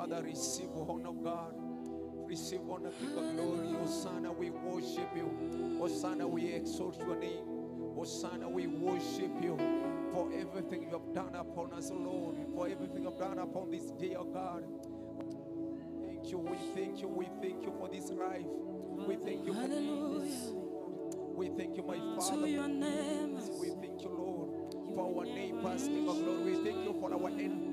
Father, receive honor, God. Receive honor, King of glory. Hosanna, we worship you. Hosanna, we exalt your name. Hosanna, we worship you for everything you have done upon us, Lord. For everything you have done upon this day, oh God. Thank you, we thank you, we thank you for this life. We thank you for Hallelujah. We thank you, my To Father. your name. We thank you, Lord, for our neighbors, King of glory. We thank you for our end.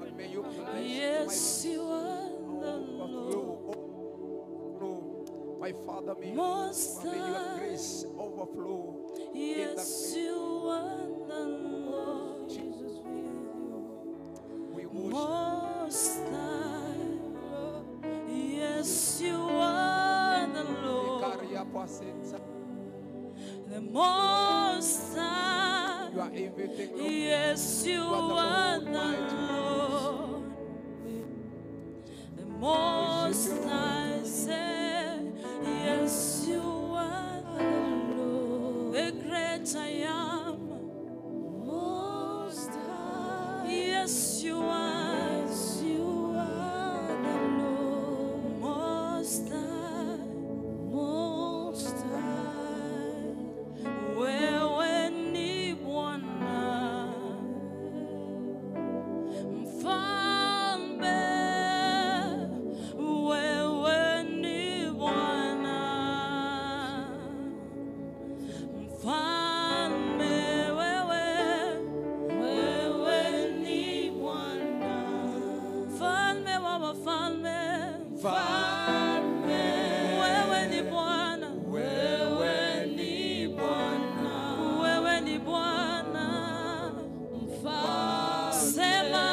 God, may you bless Yes, you are my the Lord. overflow, overflow. My Father, may, Most may your High. grace overflow. Yes, you are the Lord. Jesus, we worship. Most High. Yes, you are the Lord. Ikaria pasenza. The Most High. You are everything, Lord. Yes, you are the are Lord the mighty. Lord. The Most High said, Yes, you are the Lord. The great I am. Most High. Yes, you are. Yes, you are the Lord. Most High. Most High. Wewe ni Bwana Mfalme, wewe ni Bwana Mfalme, wewe, Wewe ni Bwana. mfalme wa wafalme, Mfalme. wewe ni Bwana, Wewe ni Bwana. wewe ni Bwana. Mfalme. Sema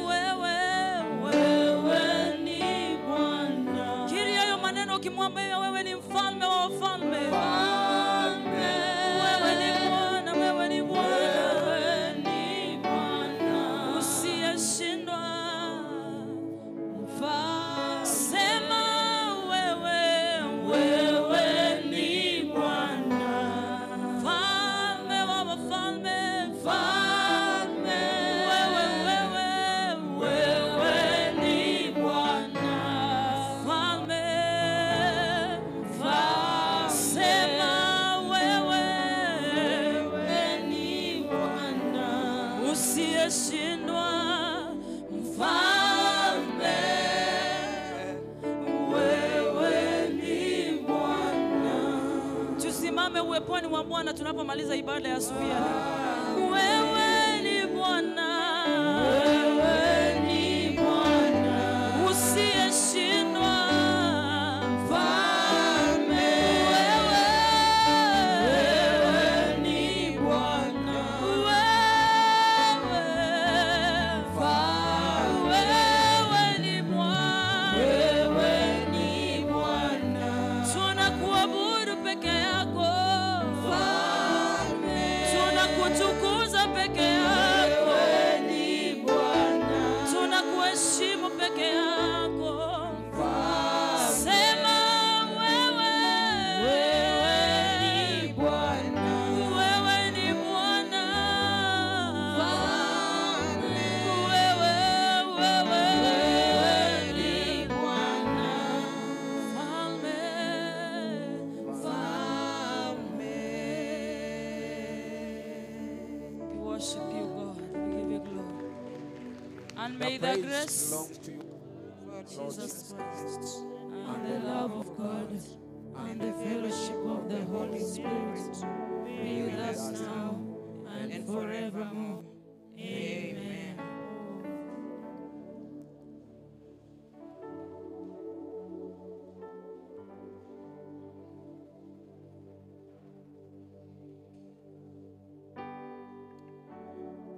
wewe, Wewe ni Bwana. Kiri hayo maneno ukimwambia wewe ni mfalme wa wafalme. Mfalme. Wewe ni Bwana, wewe ni Bwana Wewe ni Bwana. usiyeshindwa. Mfalme. Sema wewe, Wewe ni Bwana. mfalme wa wafalme, Mfalme. wewe, wewe, Wewe ni Bwana. mfalme, Mfalme. sema wewe, Wewe ni Bwana. usiyeshindwa, Mfalme. Wewe ni Bwana. Tusimame uweponi mwa Bwana tunapomaliza ibada ya asubuhi ya leo. Wewe ni Bwana Wewe ni Bwana. usiyeshindwa, Mfalme. wewe, Wewe ni Bwana. wewe, Mfalme. wewe ni Bwana. Wewe ni Bwana. Tunakuabudu peke yako, Mfalme. tunakutukuza peke yako, Wewe ni Bwana. tunakuheshimu peke yako. Mfalme. Sema wewe, Wewe ni Bwana. wewe ni Bwana, Mfalme. wewe, wewe Wewe ni Bwana. Mfalme. Mfalme. We worship you, God. We give you glory. And may The the praise grace belongs to you, of Jesus Christ And the love of God and the fellowship of the Holy Spirit be with us now and forevermore. Amen.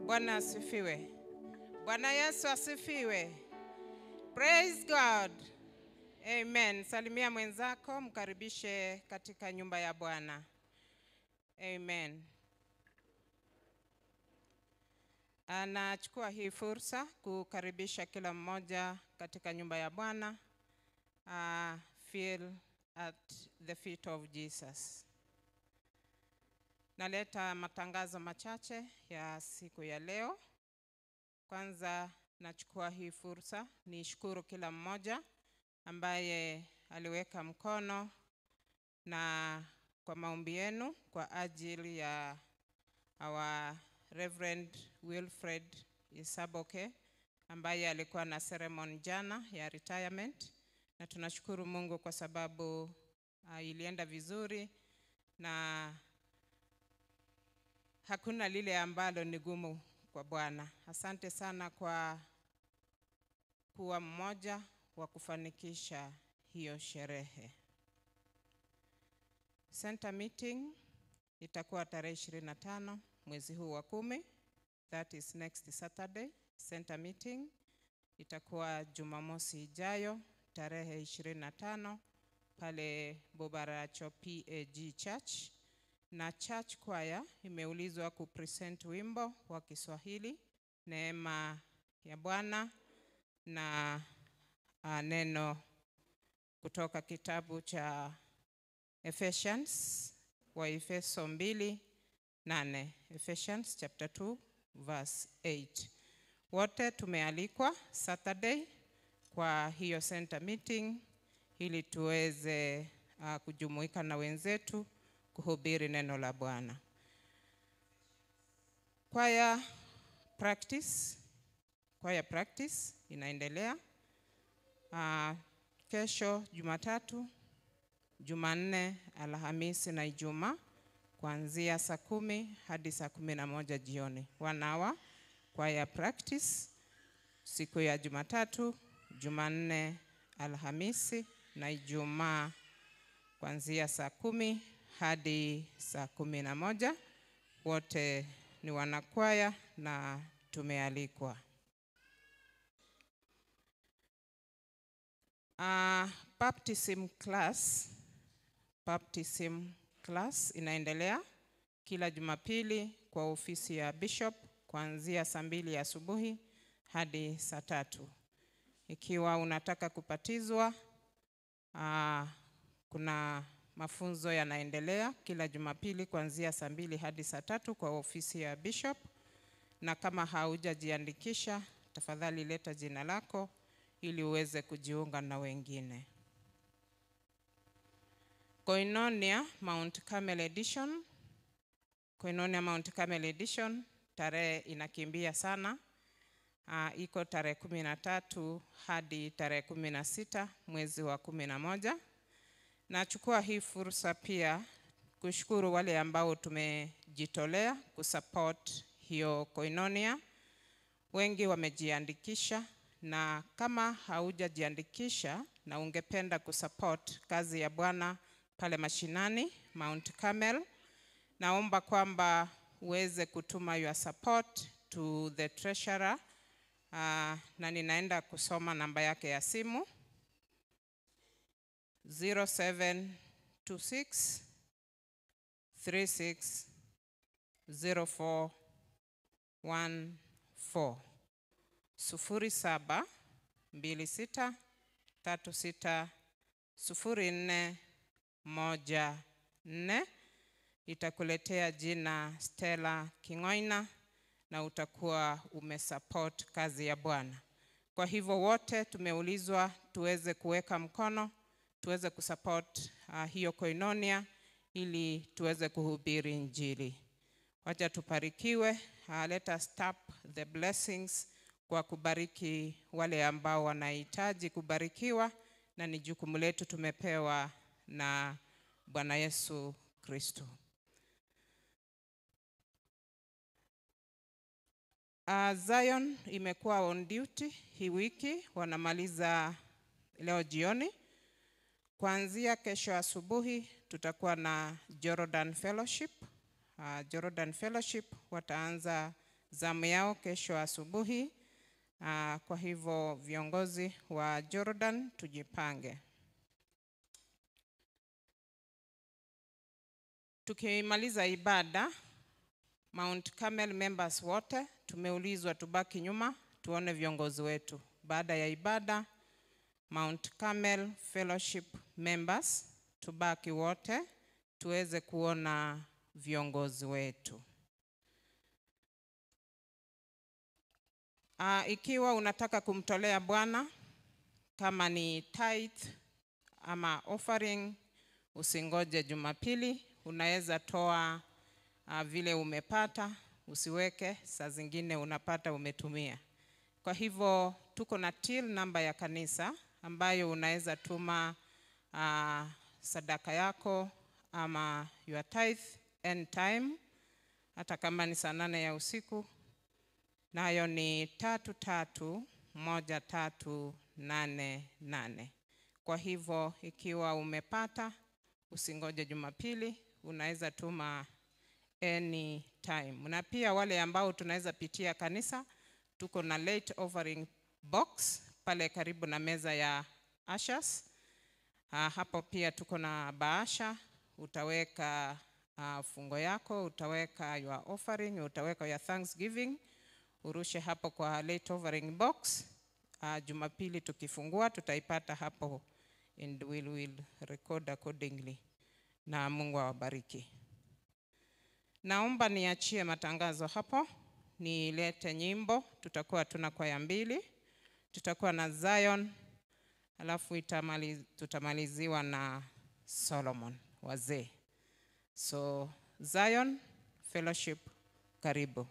Bwana asifiwe. Bwana Yesu asifiwe. Praise God. Amen. Salimia mwenzako, mkaribishe katika nyumba ya Bwana. Amen. Anachukua hii fursa kukaribisha kila mmoja katika nyumba ya Bwana. Feel at the feet of Jesus. Naleta matangazo machache ya siku ya leo. Kwanza Nachukua hii fursa nishukuru kila mmoja ambaye aliweka mkono na kwa maombi yenu kwa ajili ya our Reverend Wilfred Isaboke ambaye alikuwa na ceremony jana ya retirement, na tunashukuru Mungu kwa sababu ilienda vizuri na hakuna lile ambalo ni gumu kwa Bwana. Asante sana kwa kuwa mmoja wa kufanikisha hiyo sherehe. Center meeting itakuwa tarehe 25 mwezi huu wa 10. That is next Saturday. Center meeting itakuwa Jumamosi ijayo tarehe 25 pale Bobaracho PAG Church, na church choir imeulizwa kupresent wimbo wa Kiswahili Neema ya Bwana na neno kutoka kitabu cha Ephesians, wa Efeso 2:8, Ephesians chapter 2 verse 8. Wote tumealikwa Saturday kwa hiyo center meeting ili tuweze kujumuika na wenzetu kuhubiri neno la Bwana. Choir practice inaendelea. Kesho Jumatatu, Jumanne, Alhamisi na Ijumaa kuanzia saa 10 hadi saa 11 jioni. 1 hour choir practice siku ya Jumatatu, Jumanne, Alhamisi na Ijumaa kuanzia saa 10 hadi saa 11. Wote ni wanakwaya na tumealikwa. Baptism class inaendelea kila Jumapili kwa ofisi ya Bishop kuanzia saa 2 asubuhi hadi saa 3. Ikiwa unataka kupatizwa, kuna mafunzo yanaendelea kila Jumapili kuanzia saa 2 hadi saa 3 kwa ofisi ya Bishop. Na kama haujajiandikisha, tafadhali leta jina lako ili uweze kujiunga na wengine. Koinonia Mount Carmel Edition. Koinonia Mount Carmel Edition tarehe inakimbia sana. Iko tarehe 13 hadi tarehe 16 mwezi wa 11. Nachukua hii fursa pia kushukuru wale ambao tumejitolea kusupport hiyo Koinonia. Wengi wamejiandikisha, na kama haujajiandikisha na ungependa kusupport kazi ya Bwana pale mashinani Mount Carmel, naomba kwamba uweze kutuma your support to the treasurer. Na ninaenda kusoma namba yake ya simu 0726 36 04 14. Sufuri saba mbili sita tatu sita sufuri nne moja nne. Itakuletea jina Stella Kingoina na utakuwa umesupport kazi ya Bwana. Kwa hivyo wote tumeulizwa tuweze kuweka mkono, tuweze kusupport hiyo Koinonia ili tuweze kuhubiri Injili. Wacha tuparikiwe. Let us tap the blessings kwa kubariki wale ambao wanahitaji kubarikiwa, na ni jukumu letu tumepewa na Bwana Yesu Kristo. Zion imekuwa on duty hii wiki, wanamaliza leo jioni. Kuanzia kesho asubuhi tutakuwa na Jordan Fellowship. Jordan Fellowship wataanza zamu yao kesho asubuhi. Kwa hivyo viongozi wa Jordan tujipange. Tukimaliza ibada, Mount Carmel members wote tumeulizwa tubaki nyuma tuone viongozi wetu. Baada ya ibada, Mount Carmel Fellowship members tubaki wote tuweze kuona viongozi wetu. Ikiwa unataka kumtolea Bwana kama ni tithe ama offering, usingoje Jumapili, unaweza toa vile umepata, usiweke, saa zingine unapata umetumia. Kwa hivyo tuko na till namba ya kanisa ambayo unaweza tuma sadaka yako ama your tithe end time, hata kama ni saa 8 ya usiku, nayo ni 331388. Kwa hivyo ikiwa umepata, usingoje Jumapili, unaweza tuma any time. Na pia wale ambao tunaweza pitia kanisa, tuko na late offering box pale karibu na meza ya ushers. Hapo pia tuko na bahasha, utaweka fungo yako, utaweka your offering, utaweka your thanksgiving, urushe hapo kwa late offering box. Jumapili tukifungua tutaipata hapo and we will record accordingly. Na Mungu awabariki. Naomba niachie matangazo hapo, nilete nyimbo. Tutakuwa tuna kwaya mbili, tutakuwa na Zion, alafu tutamaliziwa na Solomon wazee. So Zion Fellowship, karibu.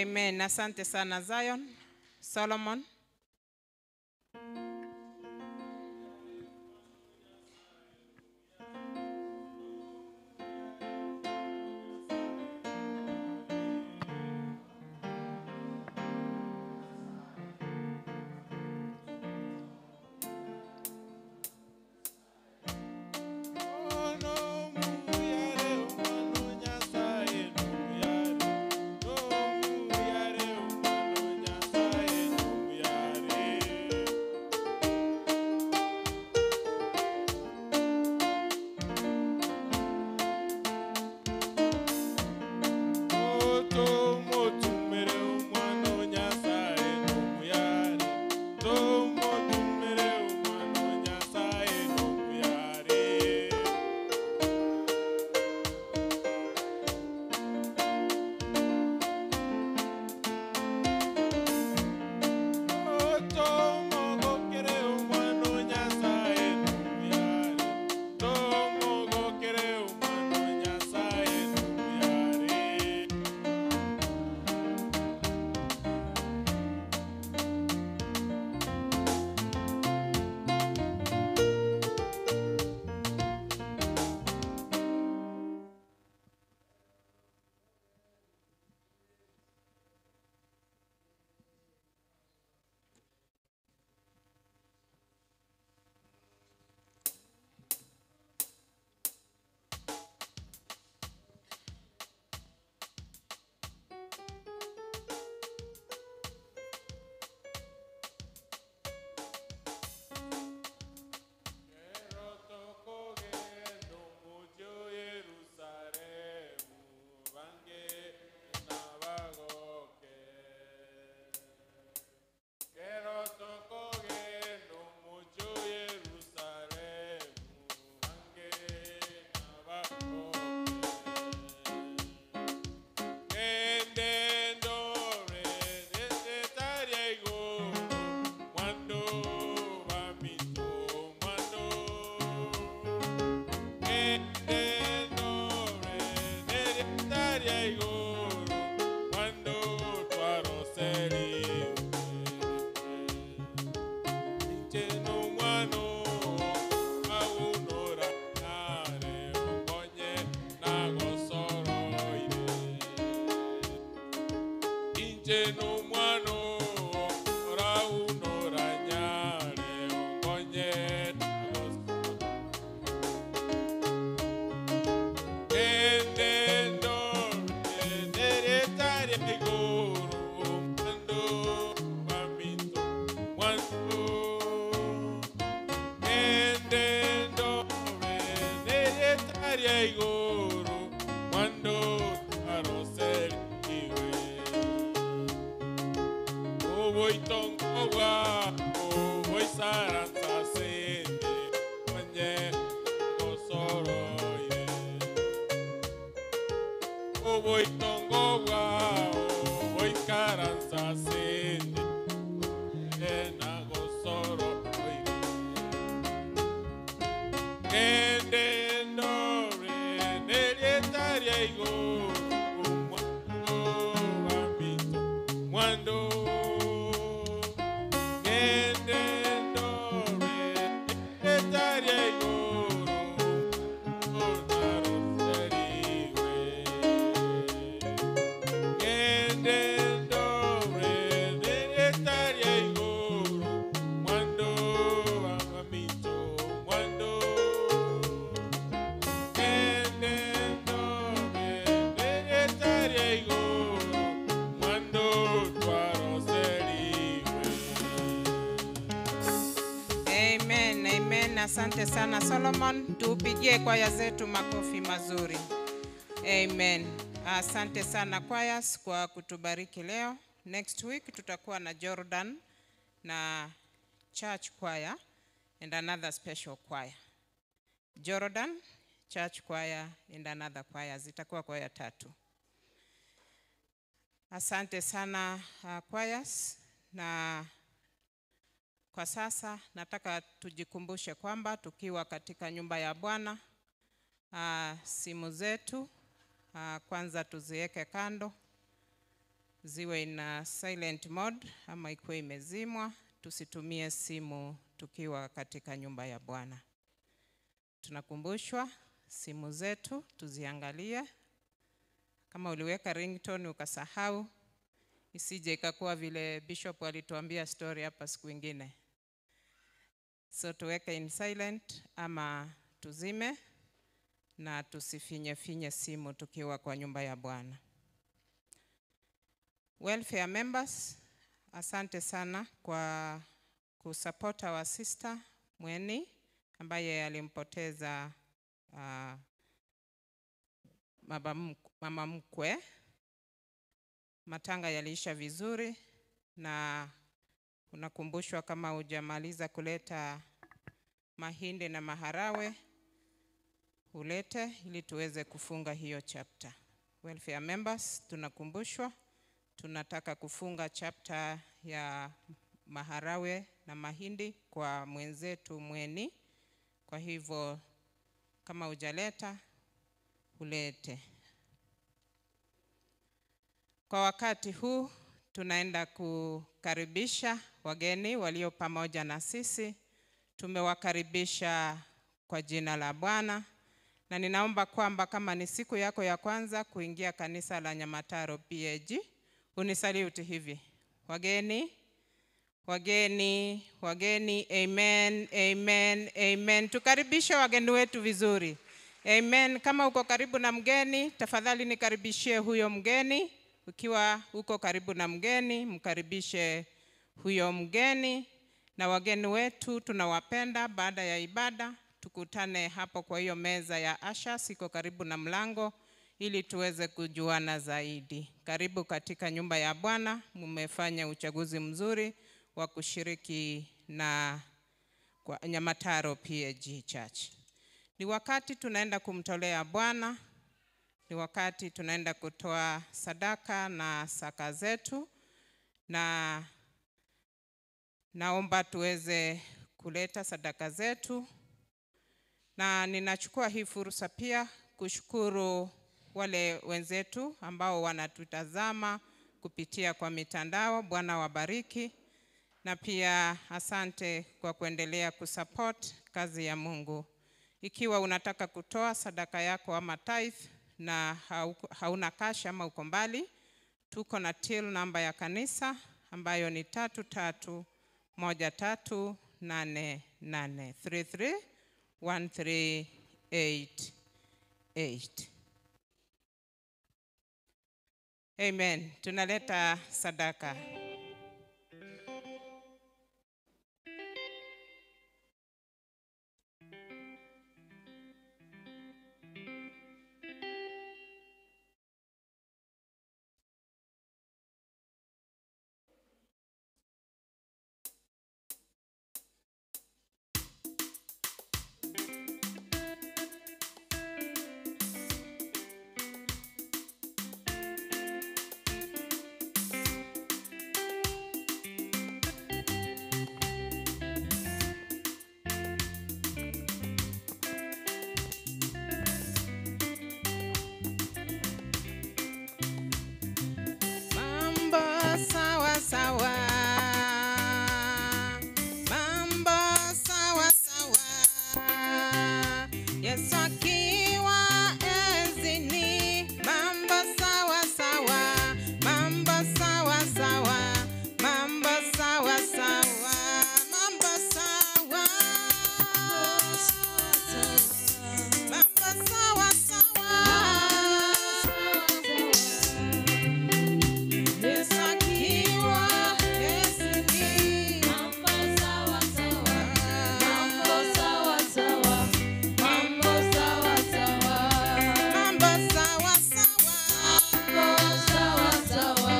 Amen. Asante sana Zion. Solomon. Amen, amen. Asante sana Solomon, tupigie kwaya zetu makofi mazuri. Amen. Asante sana choirs kwa kutubariki leo. Next week tutakuwa na Jordan na church choir and another special choir. Jordan, church choir and another choir. Zitakuwa kwaya tatu. Asante sana choirs na kwa sasa nataka tujikumbushe kwamba tukiwa katika nyumba ya Bwana, simu zetu kwanza tuziweke kando, ziwe ina silent mode ama ikuwe imezimwa. Tusitumie simu tukiwa katika nyumba ya Bwana. Tunakumbushwa simu zetu tuziangalie. Kama uliweka ringtone ukasahau, isije ikakuwa vile Bishop alituambia story hapa siku ingine. So tuweke in silent ama tuzime na tusifinye finye simu tukiwa kwa nyumba ya Bwana. Welfare members, asante sana kwa kusupport our sister Mweni ambaye alimpoteza mama mkwe. Matanga yaliisha vizuri, na unakumbushwa kama hujamaliza kuleta mahindi na maharawe ulete ili tuweze kufunga hiyo chapter. Welfare members, tunakumbushwa tunataka kufunga chapter ya maharawe na mahindi kwa mwenzetu Mweni. Kwa hivyo kama hujaleta ulete. Kwa wakati huu tunaenda kukaribisha wageni walio pamoja na sisi. Tumewakaribisha kwa jina la Bwana, na ninaomba kwamba kama ni siku yako ya kwanza kuingia kanisa la Nyamataro PAG, unisaluti hivi: wageni, wageni, wageni, amen, amen, amen. Tukaribishe wageni wetu vizuri. Amen. Kama uko karibu na mgeni, tafadhali nikaribishie huyo mgeni. Ukiwa uko karibu na mgeni, mkaribishe huyo mgeni. Na wageni wetu tunawapenda. Baada ya ibada tukutane hapo kwa hiyo meza ya ushers, iko karibu na mlango, ili tuweze kujuana zaidi. Karibu katika nyumba ya Bwana. Mmefanya uchaguzi mzuri wa kushiriki na kwa Nyamataro PAG Church. Ni wakati tunaenda kumtolea Bwana, ni wakati tunaenda kutoa sadaka na saka zetu, na naomba tuweze kuleta sadaka zetu. Na ninachukua hii fursa pia kushukuru wale wenzetu ambao wanatutazama kupitia kwa mitandao. Bwana wabariki, na pia asante kwa kuendelea kusupport kazi ya Mungu. Ikiwa unataka kutoa sadaka yako ama tithe na hauna cash ama uko mbali, tuko na till namba ya kanisa ambayo ni 331388, 331388. Amen. Tunaleta sadaka. Mambo sawa sawa, mambo sawa sawa, Yesu akiwa enzini. Mambo sawa sawa, mambo sawa sawa, mambo sawa sawa, mambo sawa, mambo sawa sawa. Yesu akiwa enzini. Mambo sawa sawa, mambo sawa sawa, mambo sawa sawa, Mambo sawa sawa, mambo sawa sawa,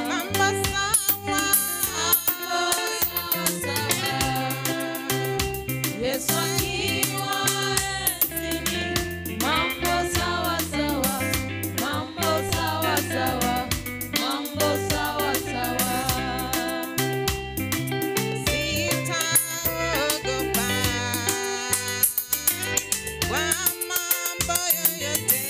mambo sawa. mambo sawa sawa. Yesu akiwa enzini, mambo sawa sawa, mambo sawa sawa, mambo sawa sawa. Sitaogopa kwa mambo yoyote.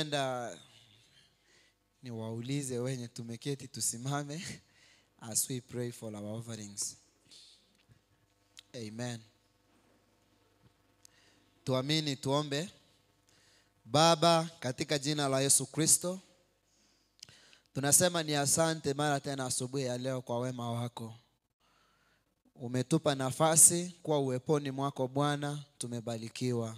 Ningependa niwaulize wenye tumeketi tusimame as we pray for our offerings. Amen. Tuamini, tuombe. Baba, katika jina la Yesu Kristo, tunasema ni asante mara tena asubuhi ya leo kwa wema wako. Umetupa nafasi kuwa uweponi mwako Bwana, tumebarikiwa.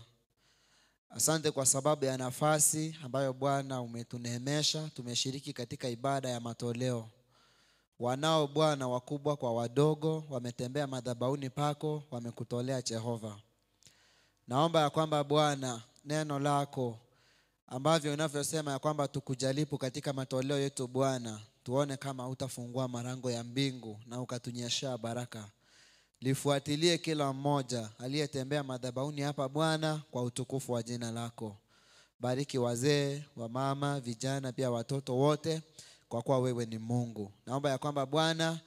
Asante kwa sababu ya nafasi ambayo Bwana umetuneemesha, tumeshiriki katika ibada ya matoleo. Wanao Bwana wakubwa kwa wadogo wametembea madhabahuni pako, wamekutolea Jehova. Naomba ya kwamba Bwana neno lako ambavyo unavyosema ya kwamba tukujaribu katika matoleo yetu Bwana, tuone kama utafungua malango ya mbingu na ukatunyeshea baraka. Lifuatilie kila mmoja aliyetembea madhabahuni hapa Bwana, kwa utukufu wa jina lako. Bariki wazee, wamama, vijana, pia watoto wote, kwa kuwa wewe ni Mungu. Naomba ya kwamba Bwana,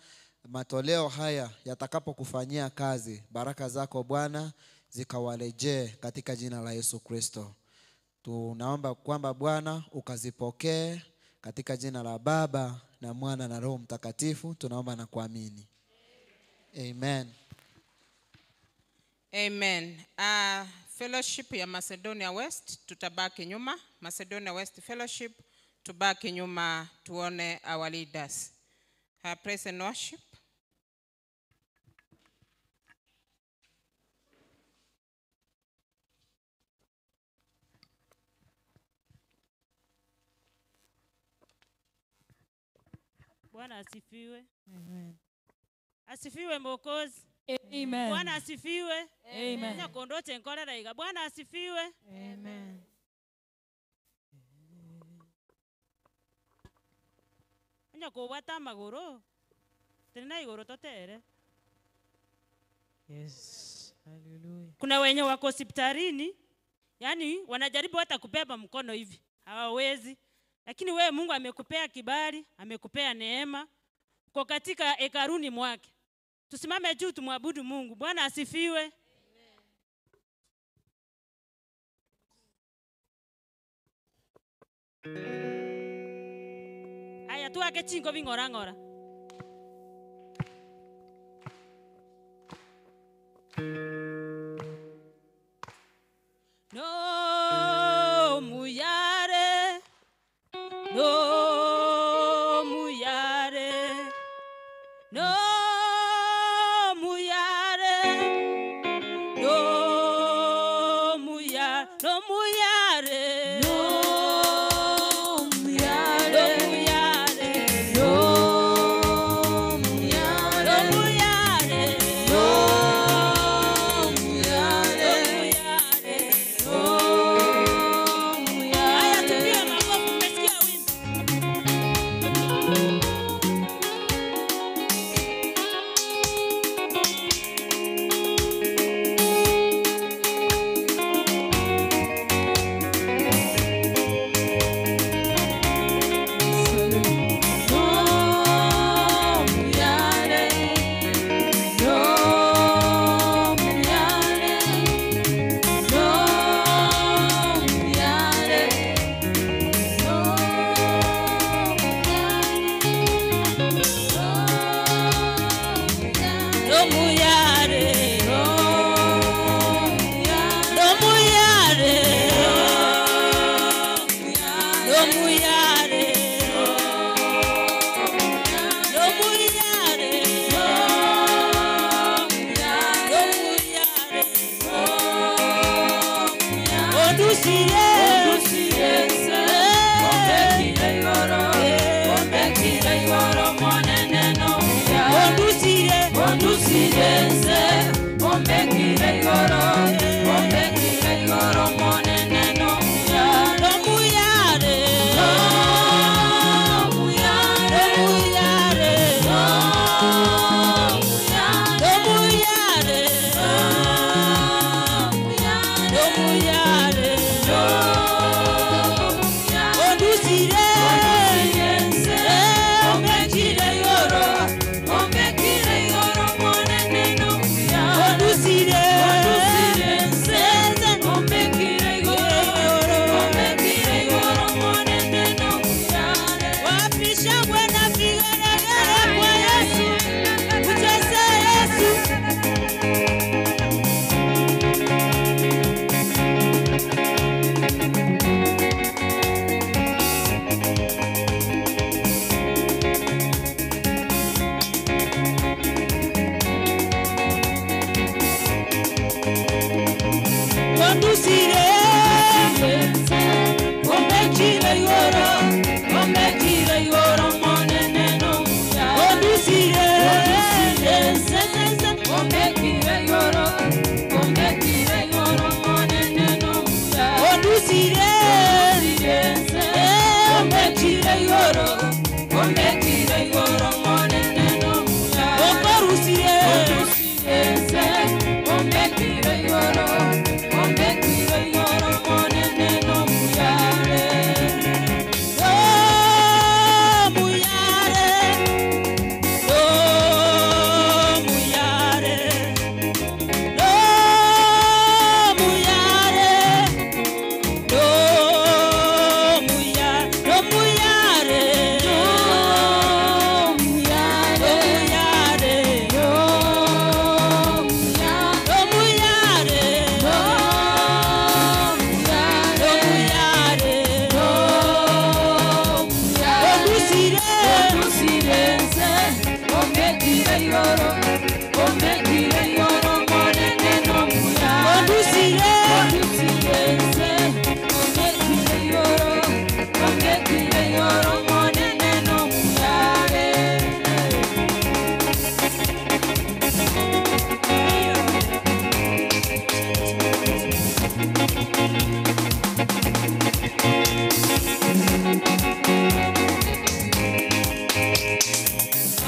matoleo haya yatakapokufanyia kazi, baraka zako Bwana zikawarejee katika jina la Yesu Kristo. Tunaomba kwamba Bwana ukazipokee katika jina la Baba na Mwana na Roho Mtakatifu, tunaomba na kuamini. Amen. Amen. Fellowship ya Macedonia West tutabaki nyuma. Macedonia West Fellowship tubaki nyuma tuone our leaders. Praise and worship. Bwana asifiwe. Amen. Asifiwe Mwokozi. Amen. Bwana asifiwe. Amen. Nyakondoche nkorera iga. Bwana asifiwe. Amen. Nyakobwata amagoro. Tena igoro totere. Yes. Hallelujah. Kuna wenye wako hospitalini, yani wanajaribu hata kubeba mkono hivi, hawawezi. Lakini wewe Mungu amekupea kibali, amekupea neema, uko katika hekaluni mwake. Tusimame juu tumwabudu Mungu. Bwana asifiwe. Aya tuake chingo bing'ora ng'ora. No muyare, no muyare, no muyare, no muyare, no muyare, No muyare, no muyare, no no muyare, muyare, no no muyare, muyare. no Haya, muyare. tupige makofi, mmesikia wimbo.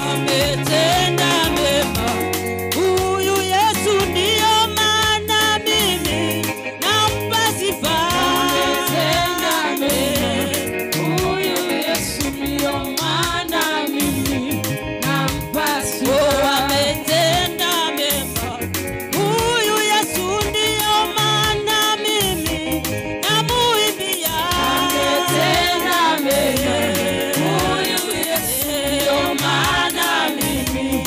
Ametenda mema huyu Yesu, ndiyo maana mimi nampa sifa. Ametenda mema huyu Yesu, ndiyo maana mimi nampa sifa. Oh, ametenda mema huyu Yesu, ndiyo maana mimi namuimbia. Ametenda mema huyu Yesu, ndiyo maana mimi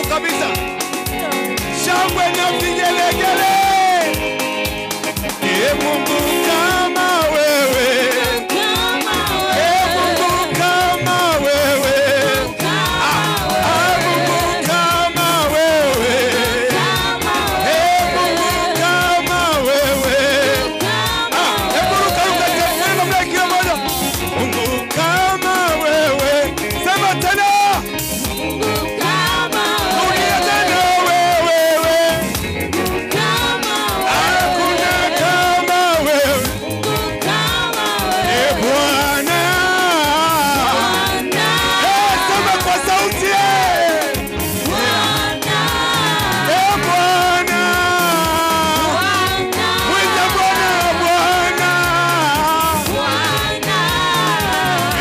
kabisa. Shangwe na vigelegele. Ee Mungu kama wewe. Ee Mungu kama wewe. Ah, Mungu kama wewe. Ee Mungu kama wewe. Ah, hebu ruka ruka tena namna kila moja. Mungu kama wewe. Sema tena. Rudia tena wewe. Hakuna kama wewe. Ee Bwana. Eh, sema kwa sauti eh. Ee Bwana. Mwite Bwana, Bwana.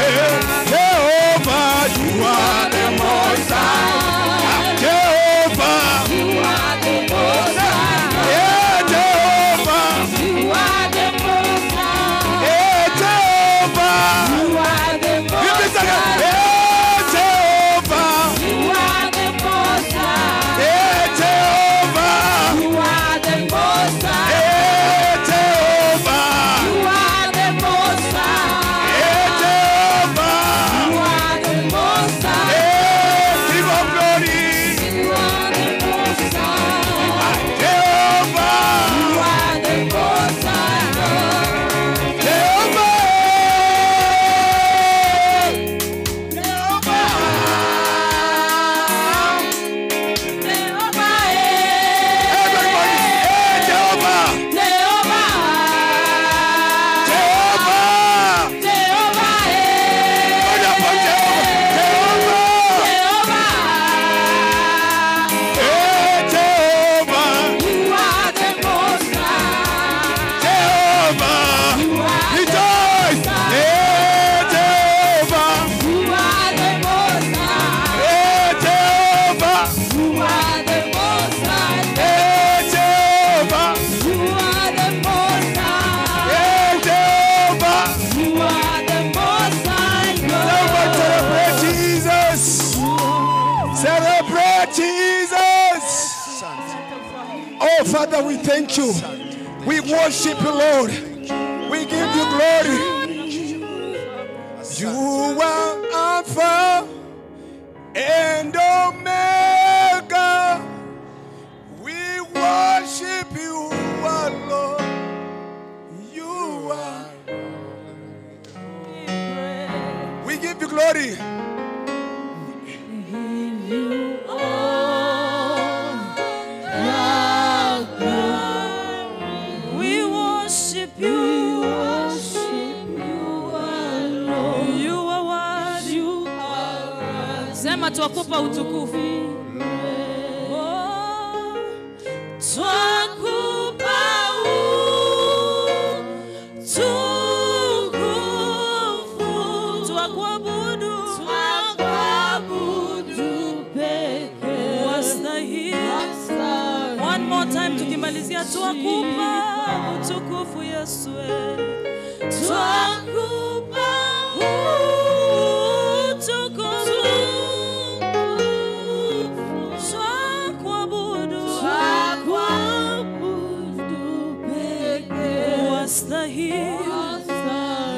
Eh, Jehovah, you are the Most High. Jehovah. Eh, Jehovah. Eh, Jehovah. Vipi sasa? Eh, Jehovah. Eh, Jehovah. Eh, Jehovah. Eh, Jehovah. Eh, King of glory. Jehovah. Jehovah. Jehovah. Everybody, eh, Jehovah. Jehovah. Ngoja hapo, Jehovah. Jehovah. Eh, Jehovah. Jehovah. Rejoice. Eh, Jehovah. Eh, Jehovah. Eh, Jehovah. Eh, Jehovah. Somebody celebrate Jesus. Celebrate Jesus. Oh, Father, we thank you. We worship you, Lord. We give you glory. You are Alpha and Omega. We worship you, our Lord. You are. We give you glory. We worship you. You are worthy. Sema twakupa utukufu. Oh, twakupa utukufu. Twakuabudu. Wastahili. One more time tukimalizia twakupa utukufu Yesu. Twakupa utukufu. Twakuabudu.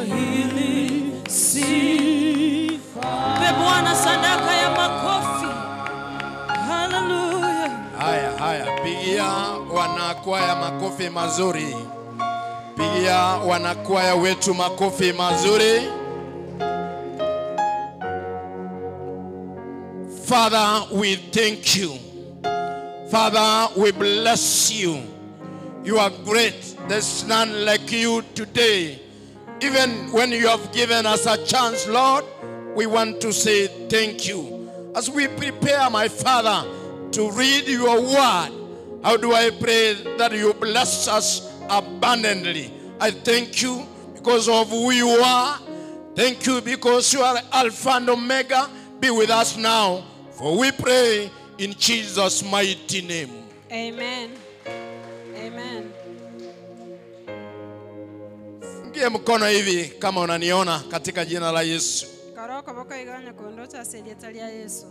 Wastahili sifa. Mpe Bwana sadaka ya makofi. Hallelujah. Haya, haya, pigia wanakwaya makofi mazuri, pigia wanakwaya wetu makofi mazuri. Father, we thank you. Father, we bless you. You are great. There's none like you today. Even when you have given us a chance, Lord, we want to say thank you. As we prepare, my Father, to read your word, how do I pray that you bless us abundantly? I thank you because of who you are. Thank you because you are Alpha and Omega. Be with us now, for we pray in Jesus' mighty name. Amen. Amen. Ngie mkono hivi kama unaniona katika jina la Yesu. Karoko boko iganya kuondocha serieta lya Yesu.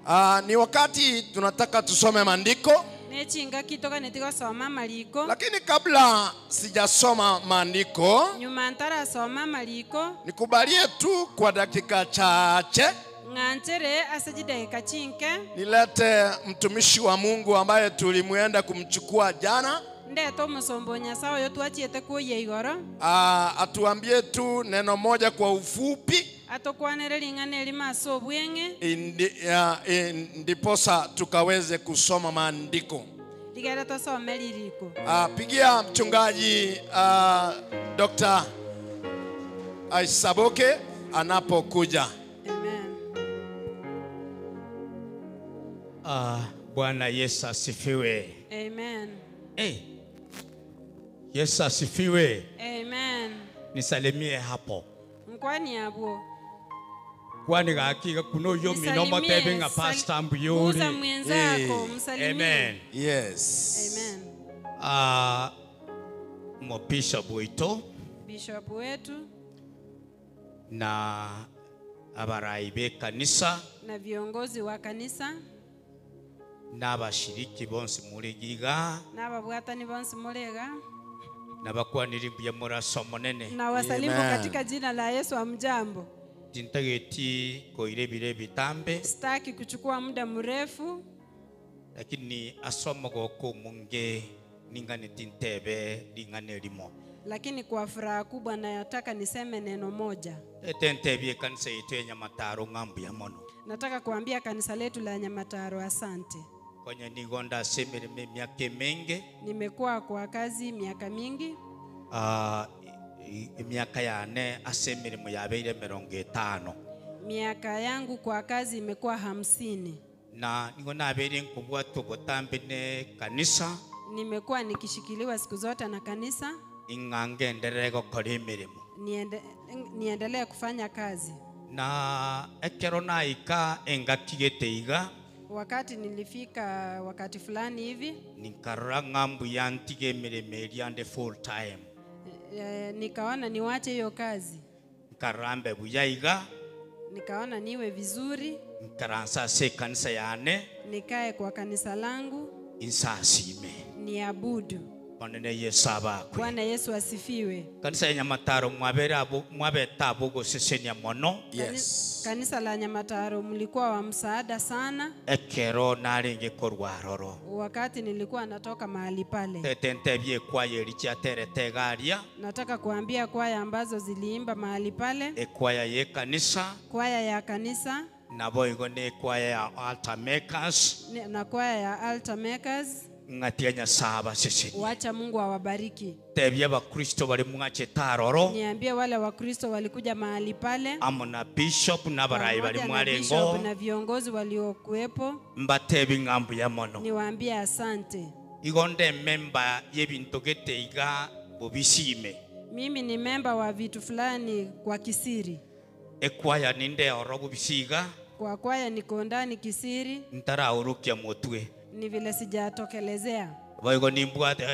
Ah, ni wakati tunataka tusome maandiko, Nechingaki toganeti gosoma amariko. lakini kabla sijasoma maandiko, Nyuma ntarasoma amariko, nikubalie tu kwa dakika chache ng'anchere ase chidakika chinke, nilete mtumishi wa Mungu ambaye tulimwenda kumchukua jana. ndete omusomba o Nyasaye oyo twachiete kuoyia igoro, Ah, atuambie tu neno moja kwa ufupi atokwanere ring'ana erimo ase obweng'e, ndiposa tukaweze kusoma maandiko. rigere tosome ririko. Pigia mchungaji Dr. Isaboke anapokuja. Amen. Bwana Yesu asifiwe. Amen. Hey, Yesu asifiwe. Amen. Nisalimie hapo. Nkwani abwo. Kwani gaki kuno yo mino Nisalimie, motebe nga pastor mbuyuri. Guza mwenzako, msalimie. Amen. Yes. Amen. Mo bishop wetu Bishop wetu na abarai be kanisa na viongozi wa kanisa n'abashiriki bonse muri giga n'ababwatani bonse murega n'abakwaniri mbuya muraso munene na wasalimu Amen. katika jina la Yesu. Amjambo. tintageti koire bire bitambe Sitaki kuchukua muda mrefu, lakini asoma goko munge ningane tintebe lingane limo lakini kwa furaha kubwa nayataka niseme neno moja. ete ntebie kanisa yetu ya Nyamataro ng'ambuya mono Nataka kuambia kanisa letu la Nyamataro asante. konya nigo ndasemereme emiaka emenge Nimekuwa kwa kazi miaka mingi, emiaka yane ase emirimo yabeire emirongo etano miaka yangu kwa kazi imekuwa 50. na nigo nabeire nkobwata obotambe ne kanisa Nimekuwa nikishikiliwa siku zote na kanisa ing'ange enderere gokora emirimo niendelee kufanya kazi. na ekero naika engakigete iga Wakati nilifika wakati fulani hivi nikarora ng'ambu yantiga emirimo eria nde full time nikaona niwache hiyo kazi, nkarora mbe buya iga nikaona niwe vizuri, nkaransa ase ekanisa yane nikae kwa kanisa langu insasime niabudu. Monene Yesu abakwe. Bwana Yesu asifiwe. Kanisa ya Nyamataro mwabere abo mwabeta abo gosesenia mono. Yes. Kanisa la Nyamataro mlikuwa wa msaada sana Ekero narenge korwa roro. wakati nilikuwa natoka mahali pale. Tete ntebie kwaya eri chiaterete egaria, Nataka kuambia kwaya ambazo ziliimba mahali pale, ekwaya ye kanisa kwaya ya kanisa nabo igo ne ekwaya ya altar makers na kwaya ya altar makers. ng'atia Nyasaye abasesenie. Wacha Mungu awabariki. Tebia abakristo bari mwachete aroro Niambie wale Wakristo walikuja mahali pale amo na bishop n'abarai bari pamoja na mwarengo bishop na viongozi waliokuwepo, mbatebi ng'ambu ya mono. niwaambie asante. Igo nde memba y'ebintu gete iga bobisime. Mimi ni memba wa vitu fulani kwa kisiri. Ekwaya ninde oro bobisiga Kwa kwaya niko ndani kisiri, ntaraurukia motwe. ni vile sijatokelezea. Boigo nimbwate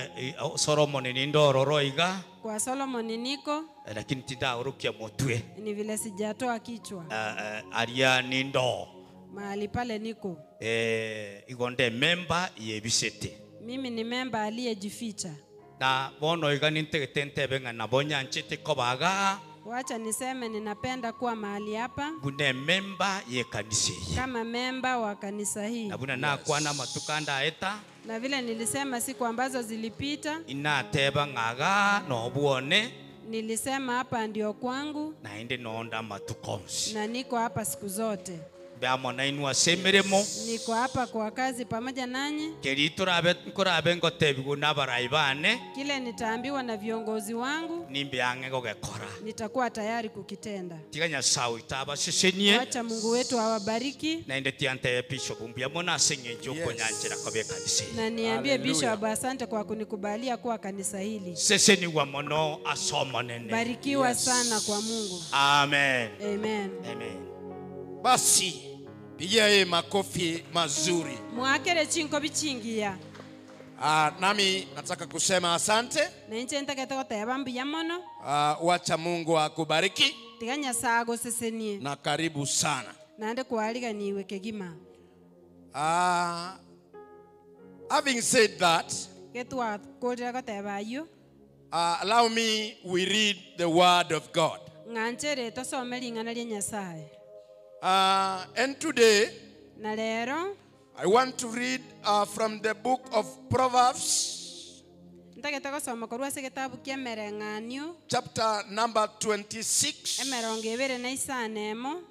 Solomon nindororo iga Kwa Solomon niko lakini tindaurukia motwe. ni vile sijatoa kichwa. Aria nindo Mahali pale niko. Igo nde memba yebisete. Mimi ni memba aliyejificha. Na bono iga nintegete ntebe ng'a nabo nyanchete kobaga Wacha niseme ninapenda kuwa mahali hapa bune memba ye kanisa iyi. kama memba wa kanisa hii. Na buna nakwana amatuko ndaeta Na vile nilisema siku ambazo zilipita, inateba ng'aga nobwone nilisema hapa ndio kwangu naende nonda amatuko onsi. na niko hapa siku zote. Mbe amo nainwe ase emeremo Niko hapa kwa kazi pamoja nanyi. keri torabe nkorabe ngotebigwa na abarai bane Kile nitaambiwa na viongozi wangu nimbe ang'e gogekora. nitakuwa tayari kukitenda. Tiga Nyasaye oito abasesenie Wacha Mungu wetu awabariki naende tiantebe bishop mbuya mono ase eng'encho okonyanchera koba ekanisa eye. na niambie bishop asante kwa kunikubalia kuwa kanisa hili. Seseniwa mono ase omonene. Barikiwa sana kwa Mungu. Amen. Amen. Amen. Basi pigia yeye makofi mazuri. Mwakere chinko bichingia. Nami nataka kusema asante. Na inche ntakete goteba mbuya mono. Wacha Mungu akubariki Tiga Nyasaye agosesenie. na karibu sana. Naende kwariganiwe kegima. Having said that, Getwakorire goteba aywo allow me we read the word of God. Ng'anchere tosome ring'ana ria Nyasaye. And today, Na rero I want to read from the book of Proverbs, ntagete gosoma korwa ase getabu kia emereng'anio, chapter number 26. Emerongo ebere na isano emo.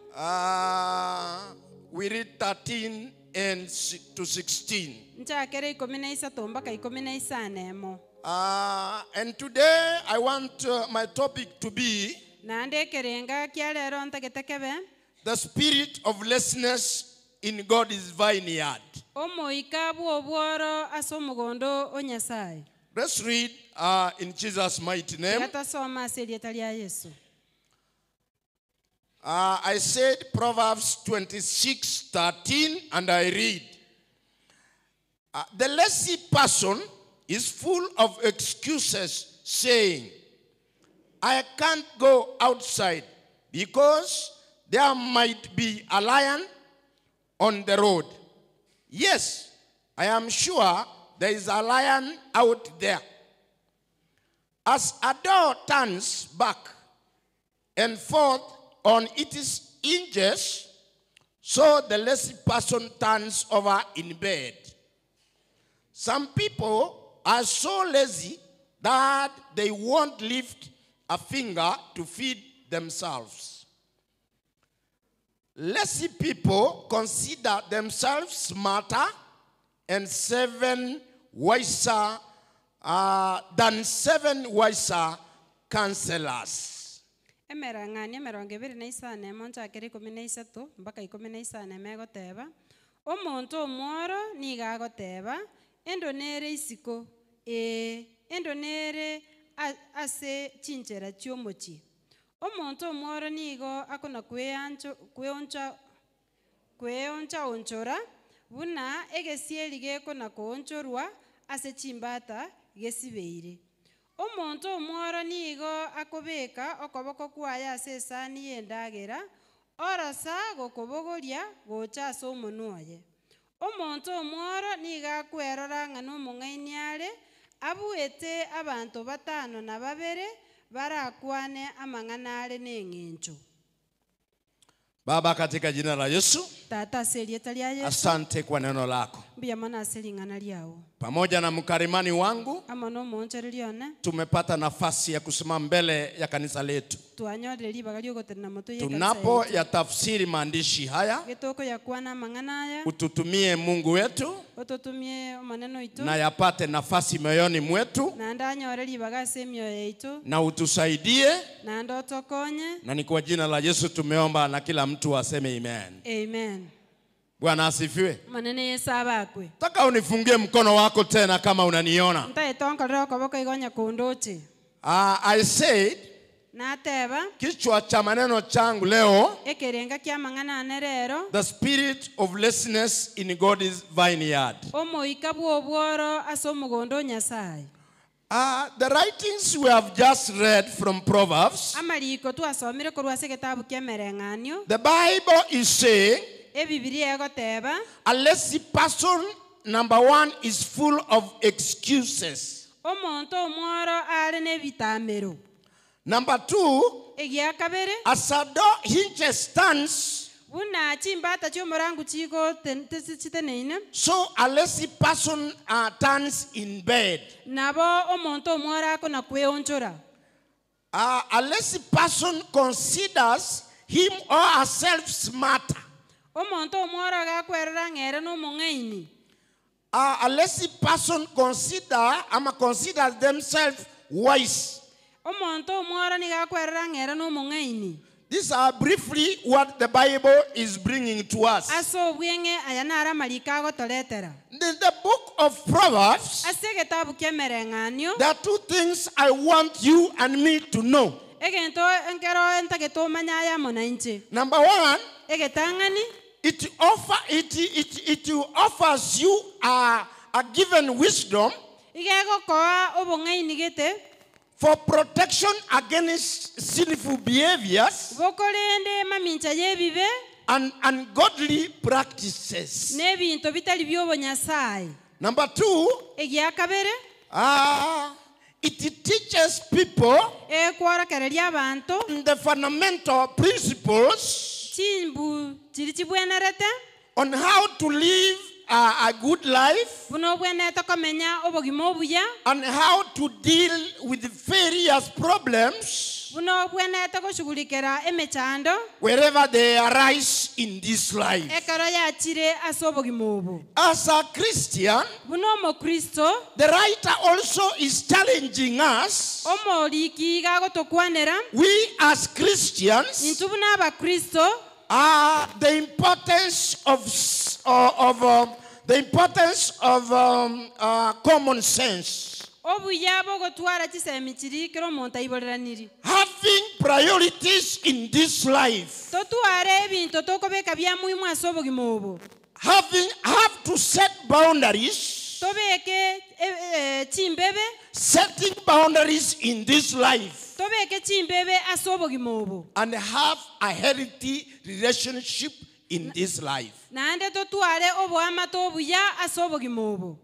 We read 13 and to 16. Nchakere ikumi na isato mpaka ikumi na isano emo. And today I want my topic to be Naende ekerenga kia rero ntagete kebe the spirit of laziness in God's vineyard. Omoika bw'obworo ase omogondo o Nyasaye. Let's read in Jesus' mighty name. Tiga tosoma ase erieta ria Yesu. I said Proverbs 26:13, and I read, the lazy person is full of excuses, saying, I can't go outside because there might be a lion on the road. Yes, I am sure there is a lion out there. As a door turns back and forth on its hinges, so the lazy person turns over in bed. Some people are so lazy that they won't lift a finger to feed themselves. Lazy people consider themselves smarter and seven wiser, than seven wiser counselors. Emerang'ani emerongo ebere na isano emo nchakere ikumi na isato mpaka ikumi na isano emo egoteba, omonto omworo nigo agoteba, endo nere isiko, ee, endo nere ase chinchera chiomochie. Omonto omworo nigo akona kweonchaonchora buna egesieri gekona koonchorwa ase chimbata gesibeire. Omonto omworo nigo akobeka okoboko kwaye ase esani y'endagera, orosa gokobogoria gocha ase omonwa oye. Omonto omworo nigo akwerora ng'a nomong'aini are, abuete abanto batano na babere barakwane amang'ana are n'eng'encho. Baba, katika jina la Yesu, Tata ase erieta ria Yesu, asante kwa neno lako. Mbuya mono ase ring'ana riao. Pamoja na mkarimani wangu Amo nomoonchoreri one, tumepata nafasi ya kusimama mbele ya kanisa letu. Twanyorire ribaga riogotenena motwe ye kanisa Tunapo yetu. ya tafsiri maandishi haya, Getoko ya kwana mang'ana aya, ututumie Mungu wetu ututumie maneno itu, na yapate nafasi moyoni mwetu, na ndanyore ribaga ase emioyo yaitu, na utusaidie, na ndotokonye. na ni kwa jina la Yesu tumeomba, na kila mtu aseme amen. Amen. Bwana asifiwe. Manene Yesu abakwe. Nataka unifungie mkono wako tena kama unaniona. Ntaetonkorera okoboko igonya kunduche. I said, Nateba, kichwa cha maneno changu leo, ekerenga kia mang'ana ane rero, the spirit of laziness in God's vineyard. Omoika bw'obworo ase omogondo o Nyasaye. The writings we have just read from Proverbs, Amariko twasomire korwa ase getabu kia emereng'anio, the Bible is saying, Ebibilia egoteba, a lazy person, number one, is full of excuses. Omonto omworo are n'ebitamero. Number two, Egia kabere, as a door hinges stands, buna chimbata chiomorangu chigo chiteneine, so a lazy person turns in bed. Nabo omonto omworo akona kweonchora. A lazy person considers him or herself smarter. Omonto omworo gakwerera ng'ere n'omong'aini. A lazy person considers themselves wise. Omonto omworo nigo akwerera ng'ere n'omong'aini. These are briefly what the Bible is bringing to us. Ase obweng'e aya naro amariko agotoretera. In the book of Proverbs, Ase egetabu kia emereng'anio, there are two things I want you and me to know. Egento enkero entagete omanya aya amo na inche. Number one, Egetang'ani, it offers you a given wisdom igegokoa obong'aini gete for protection against sinful behaviors bokorende mamincha y'ebibe. and ungodly practices. N'ebinto bitari by'obonyasaye. Number two, Egia kabere. It teaches people Ekworokereria abanto the fundamental principles chimbu chiri chibwenerete on how to live a good life buna obwenerete komenya obogima obuya and how to deal with various problems buna obwenerete goshughulikera emechando wherever they arise in this life. Ekero yachire ase obogima obo. As a Christian, buna omokristo, the writer also is challenging us. Omoriki iga agotokwanera. We as Christians intwe buna abakristo are the importance of common sense. Obuya bogotwara chisemi chiri kero omonto aiboreraniri. Having priorities in this life. Totware ebinto tokobeka bia muhimu ase obogima obo. Have to set boundaries. Tobeke chimbebe. Setting boundaries in this life. Tobeke chimbebe ase obogima obo. And have a healthy relationship in this life. Naende totware oboamate obuya ase obogima obo.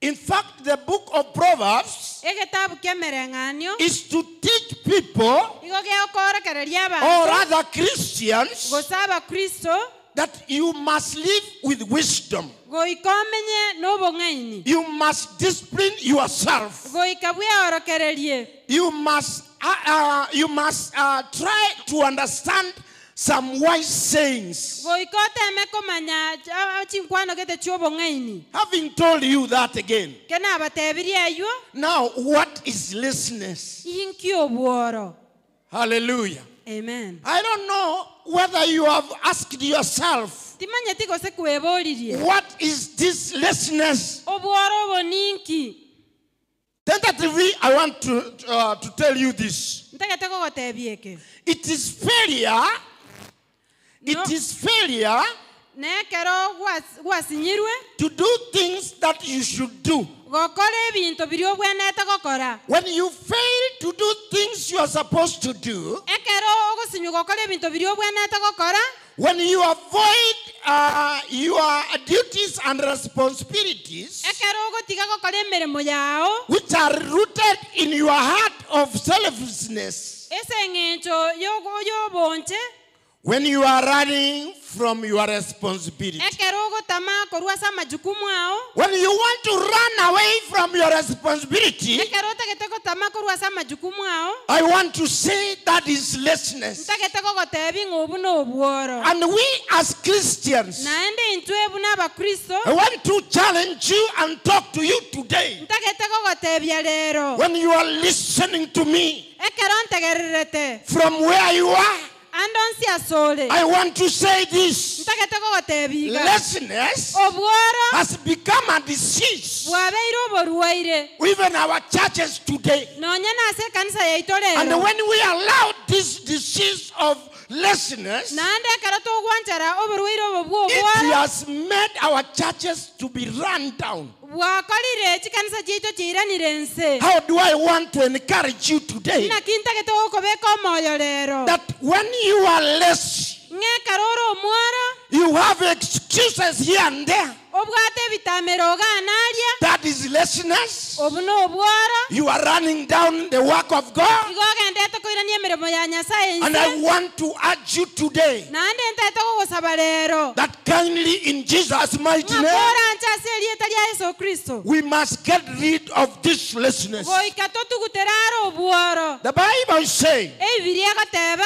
In fact, the book of Proverbs Egetabu kia emereng'anio is to teach people, igo geokorokereria or abanto rather Christians, gose abakristo that you must live with wisdom. Goika omenye n'obong'aini. You must discipline yourself. Goika bweorokererie. You must try to understand some wise sayings. Goika oteme komanya chinkwano gete chi'obong'aini. Having told you that again. Ke nabatebirie aywo. Now, what is laziness? Inki obworo. Hallelujah. Amen. I don't know whether you have asked yourself, Timanyeti gose kweboririe. what is this laziness? Obworo obo ninki? Tentatively, I want to tell you this. Ntagete kogotebia eke. It is failure. It is failure Nekero gwasinyirwe to do things that you should do. Gokora ebinto biri obwenerete gokora. When you fail to do things you are supposed to do, Ekero ogosinywa gokora ebinto biri obwenerete gokora, when you avoid your duties and responsibilities, ekero ogotiga gokora emeremo yao, which are rooted in your heart of selfishness, ase eng'encho y'obonche, when you are running from your responsibility, ekero ogotama korwa ase amajukumu ao, when you want to run away from your responsibility, ekero otagete gotama korwa ase amajukumu ao, I want to say that is laziness. ntagete kogotebi ng'a obu n'obworo. And we as Christians, Naende intwe buna abakristo, I want to challenge you and talk to you today. ntagete kogotebia rero. When you are listening to me Ekero ntegererete from where you are, andonsi asole. I want to say this. Ntagete kogotebiga. Laziness Obworo has become a disease. bwabeire oborwaire. Even our churches today. Nonya nase ekanisa yaito rero. And when we allow this disease of laziness, Naende ekero togwanchera oborwaire obo bwa it obworo, has made our churches to be run down. bwakorire chikanisa chiaito chiiranire nse. How do I want to encourage you today? Naki ntagete gokobeka omoyo rero. That when you are lazy, Ng'ekero ore omworo, you have excuses here and there. obwate ebitamero oganaria. That is laziness. Obu n'obworo. You are running down the work of God. Igo ogendete koirania emeremo ya Nyasaye And nse. I want to urge you today Naende ntagete kogosaba rero. that kindly in Jesus' mighty name, Ng'akora nche ase erieta ria Yesu Kristo. we must get rid of this laziness. Goika totugutere are obworo. The Bible is saying Ebibiri egoteba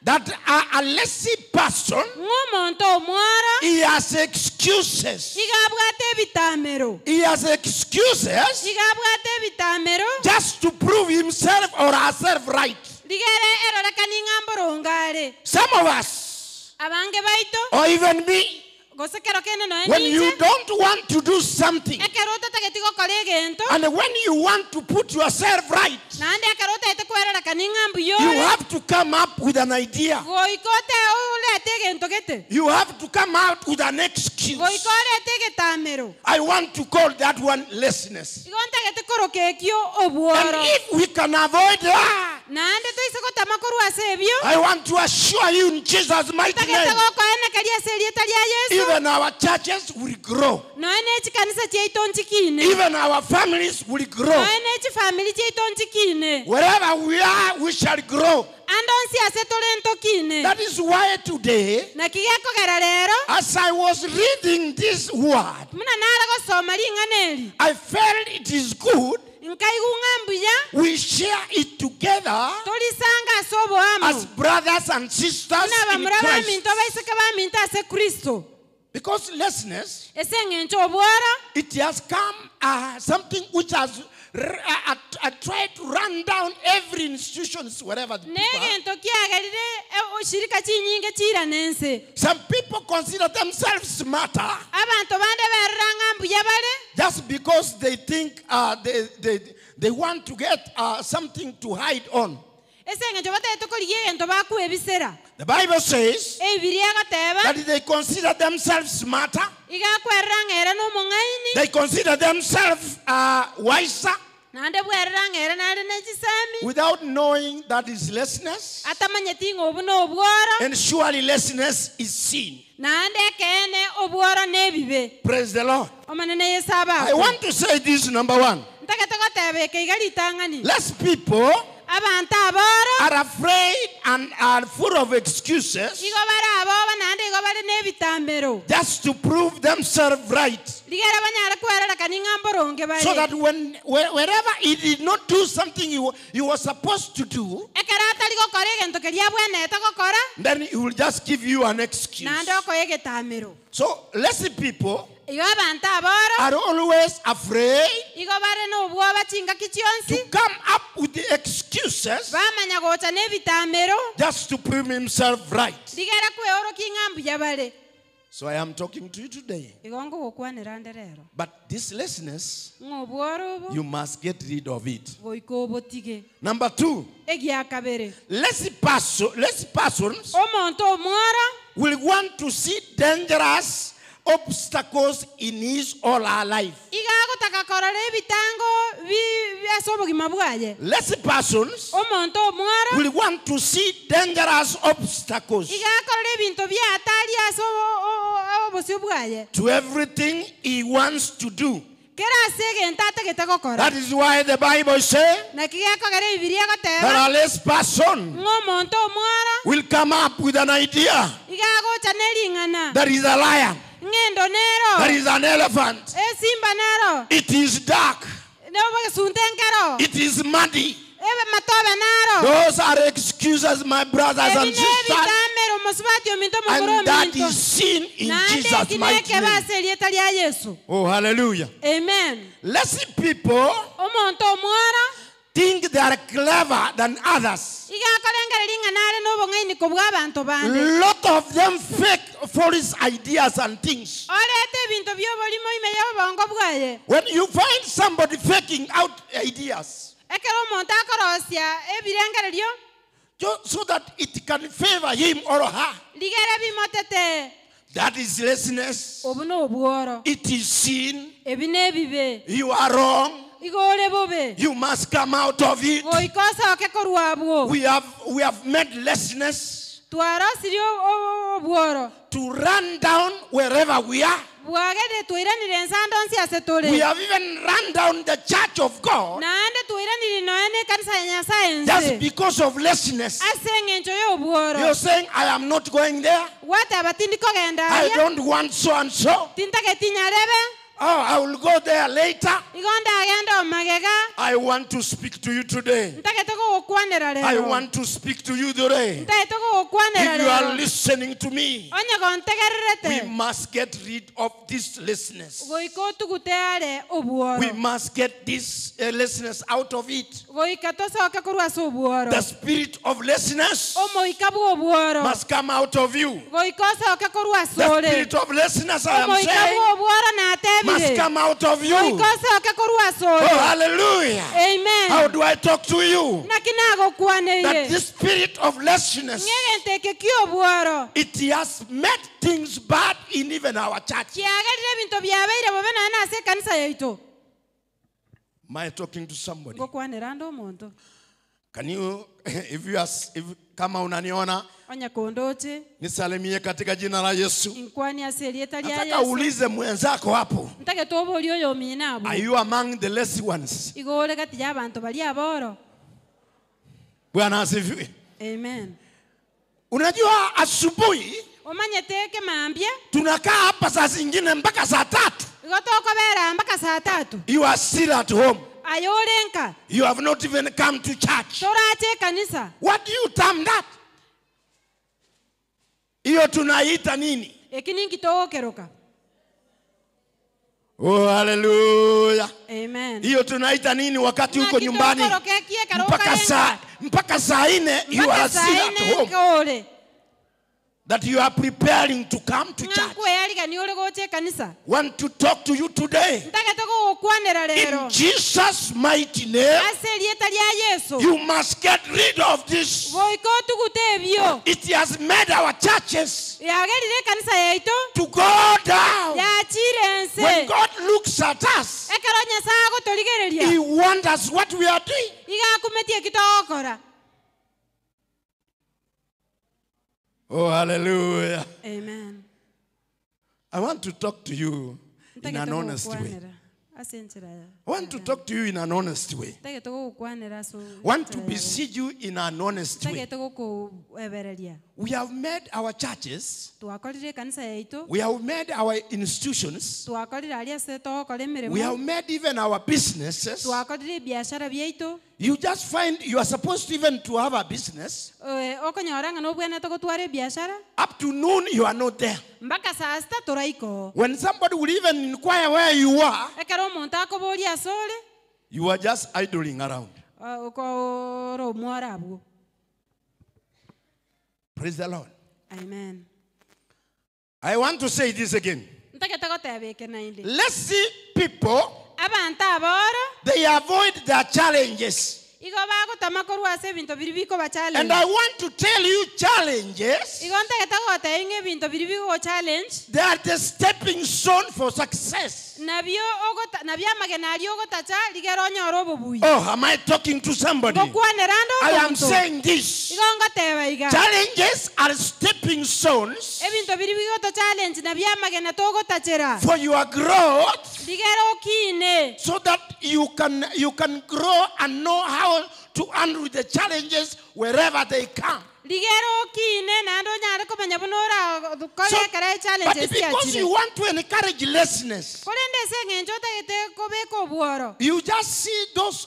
that a lazy person, ng'omonto omworo, he has excuses. iga abwate ebitamero. He has excuses Iga abwate ebitamero. just to prove himself or herself right. Rigere erorekani ng'a mborongare. Some of us, Abange baito, or even me, gose kero kende noe when you ninche, don't want to do something, ekero otatageti gokora egento, and when you want to put yourself right, naende ekero otagete kwerorekani ng'a mbuya you ore, have to come up with an idea. goika ote orete egento gete. You have to come out with an excuse. Goika orete egetamero. I want to call that one laziness. Igo ntagete koroka ekio And obworo. if we can avoid that, Naende toise gotama korwa ase ebio. I want to assure you in Jesus' mighty Ntagete name, gokoenekeria ase erieta ria Yesu. even our churches will grow, Noe ne chikanisa chiaito nchikine. even our families will grow. Noe ne chifamili chiaito nchikine. Wherever we are, we shall grow. Ando nsi ase tore ntokine. That is why today, Naki gekogera rero, as I was reading this word, muna nare gosoma ring'ana eri. I felt it is good Nkaigung'a mbuya, we share it together torisanga ase oboamo. as brothers and sisters Buna in bamura Christ. baminto baiseke baminto ase Kristo. Because lessness, Ase eng'encho obworo, it has come something which has tried to run down every institution wherever the people are. negento kiagerire oshirika chinyinge chirane ense. Some people consider themselves smarter Abanto bande berera ng'a mbuya bare, just because they think they want to get something to hide on. ase eng'encho batagete korigia egento bakwebisera. The Bible says Ebibiri egoteba, that they consider themselves smarter, igakwerera ng'ere n'omong'aini, they consider themselves wiser naende bwerera ng'ere nare na chisemi, without knowing that is lessness. atamanyeti ng'a obu na obworo, And surely lessness is sin. naende ekeene obworo na ebibe. Praise the Lord. Omanene Yesu I abakwe. want to say this number one. Ntagete goteba eke iga ritang'ani. Less people Abanto aboro, are afraid and are full of excuses igo bare aboba naende igo bare na ebitambero. just to prove themselves right. Rigera banyare kwererekani ng'a mboronge bare. So that wherever he did not do something he was supposed to do, Ekero atari gokora egento keria abwenerete gokora, then he will just give you an excuse. naende okoa egetamero. So lazy people Igo abanto aboro, are always afraid igo bare na obwoba chingaki to chionsi, come up with the excuses bamanya gocha na ebitamero, just to prove himself right. rigera kweorokia ng'a mbuya bare. So I am talking to you today. Igo ngogokwanera nde rero. But this laziness, Ng'a obworo obo, you must get rid of it. goika obotige. Number two, Egia kabere. lazy persons Omonto omworo, will want to see dangerous obstacles in his or her life. iga agotaka korora ebitango ase obogima bwaye. Lazy persons Omonto omworo, will want to see dangerous obstacles iga akorora ebinto bia hatari ase obosio bwaye. to everything he wants to do. Kera ase egento atagete gokora. That is why the Bible says Naki gekogera ebibiri egoteba, that a lazy person ng'a omonto omworo, will come up with an idea iga agocha ne ring'ana. that is a lion, Ng'endo nero. that is an elephant. Esimba nero. It is dark. Nobogesunte nkero. It is muddy. Ebe matobe naro. Those are excuses, my brothers and Ebi ne sisters. ebitamero mosubati ominto mokoro And that ominto. is sin in Naende Jesus' eki mighty nekebe name. ase erieta ria Yesu. Oh, hallelujah. Amen. Lazy people Omonto omworo, think they are clever than others. iga akorengereria ng'a nare na obong'aini bwa abanto bande. Lot of them fake false ideas and things. Orete ebinto bia oborimo ime ya obongo bwaye. When you find somebody faking out ideas Ekero omonto akorosia ebirengererio, just so that it can favor him or her, rigere bimotete. that is laziness. Obu na obworo. It is sin. Ebi na ebibe. You are wrong. Igo ore bobe. You must come out of it. Goika osoke korwa abwo. We have made laziness Twarosirie obworo. to run down wherever we are. Bwagere twairanire ensando nsi ase tore. We have even run down the church of God Naende twairanire noe na ekanisa ya Nyasaye just ense. because of laziness. Ase eng'encho ya obworo. You're saying, I am not going there. Gwateba tindi kogenda I aria. don't want so and so. Tintageti nyarebe. Oh, I will go there later. Igo ndagenda omagega. I want to speak to you today. Ntagete gogokwanera I rero. want to speak to you today. Ntagete gogokwanera If you are rero. listening to me, Onye we gontegererete. must get rid of this laziness. Goika otugute are We obworo. must get this laziness out of it. Goika tosoke korwa ase obworo. The spirit of laziness Omoika bwa obworo. must come out of you. Goika osoke korwa ase The ore. spirit of laziness, I am Omoika saying, bwa obworo natebire. must come out of you. Goika osoke korwa ase ore. Oh, hallelujah. Amen. How do I talk to you? Naki nagokwaneire. That this spirit of laziness, Ng'egento eke kia obworo. it has made things bad in even our church. Kiagerire ebinto biabeire bobe naende ase ekanisa yaito. Am I talking to somebody? Ngokwanera nde omonto. Can you if you are, if, kama unaniona Onya kondoche nisalimie katika jina la Yesu. inkwani ase erieta ria Nataka Yesu. uulize mwenzako hapo, Ntagete obori oyo omina abwo. are you among the lazy ones? Igo ore gati ya abanto baria aboro. Bwana asifiwe. Amen. Unajua asubuhi Omanyete kemambia tunakaa hapa saa zingine mpaka saa tatu. igo tokobera mpaka saa tatu. You are still at home. Aye ore nka You have not even come to church. torache ekanisa. What do you term that? Hiyo tunaita nini? Eki ninki togokeroka. Oh, haleluya. Amen. Hiyo tunaita nini wakati uko Ng'aki nyumbani tokoroka eki ekero mpaka okarenga. saa mpaka saa nne you Mpaka are saa still at ine home nkore. that you are preparing to come to Ng'a church. nkweyarigania ore gocha ekanisa. Want to talk to you today Ntagete gogokwanera rero. in Jesus mighty name. Ase erieta ria Yesu. You must get rid of this. Goika otugute ebio. It has made our churches Yagerire ekanisa yaito to go down. yachire When ense. God looks at us, Ekero Nyasaye agotorigereria He wonders what we are doing. iga akumetie eki togokora. Oh, hallelujah. Amen. I want to talk to you in Ntagete an honest way. gogokwanera ase enchera ya. I want to talk to you in an honest way. Ntagete gogokwanera ase Want to enchera ya- beseech you in an honest way. Ntagete gokoebereria. We have made our churches, Twakorire ekanisa yaito we have made our institutions, twakorire aria ase togokora we have emeremo made even our businesses. twakorire ebiashara biaito. You just find you are supposed even to have a business. Eh, okonyora ng'a nobwenete gotwara ebiashara Up to noon, you are not there. mpaka saa sita toraikoo. When somebody will even inquire where you are, Ekero omonto akoboria ase ore you are just idling around. okora omworo abwo. Praise the Lord. Amen. I want to say this again. Ntagete goteba eke naende. Let's see people, Abanto aboro they avoid their challenges. igo bagotama korwa ase ebinto biri bikoba And challenge. I want to tell you challenges, Igo ntagete goteba ng'a ebinto biri bigo challenge they are the stepping stone for success. nabio ogota nabio amagena aria ogotacha rigera onyore obobuya. Oh, am I talking to somebody? Ngokwanera ande I am omonto. saying this. Igo ngoteba iga. Challenges are stepping stones Ebinto biri bigoto challenge nabio amagena togotachera. for your growth Rigera okine. so that you can grow and know how to handle the challenges wherever they come. Rigera okine naende onyare komenya buna orakore So, ekero but challenges because you chiachire. want to encourage laziness, Korende ase eng'encho otagete kobeka obworo. you just see those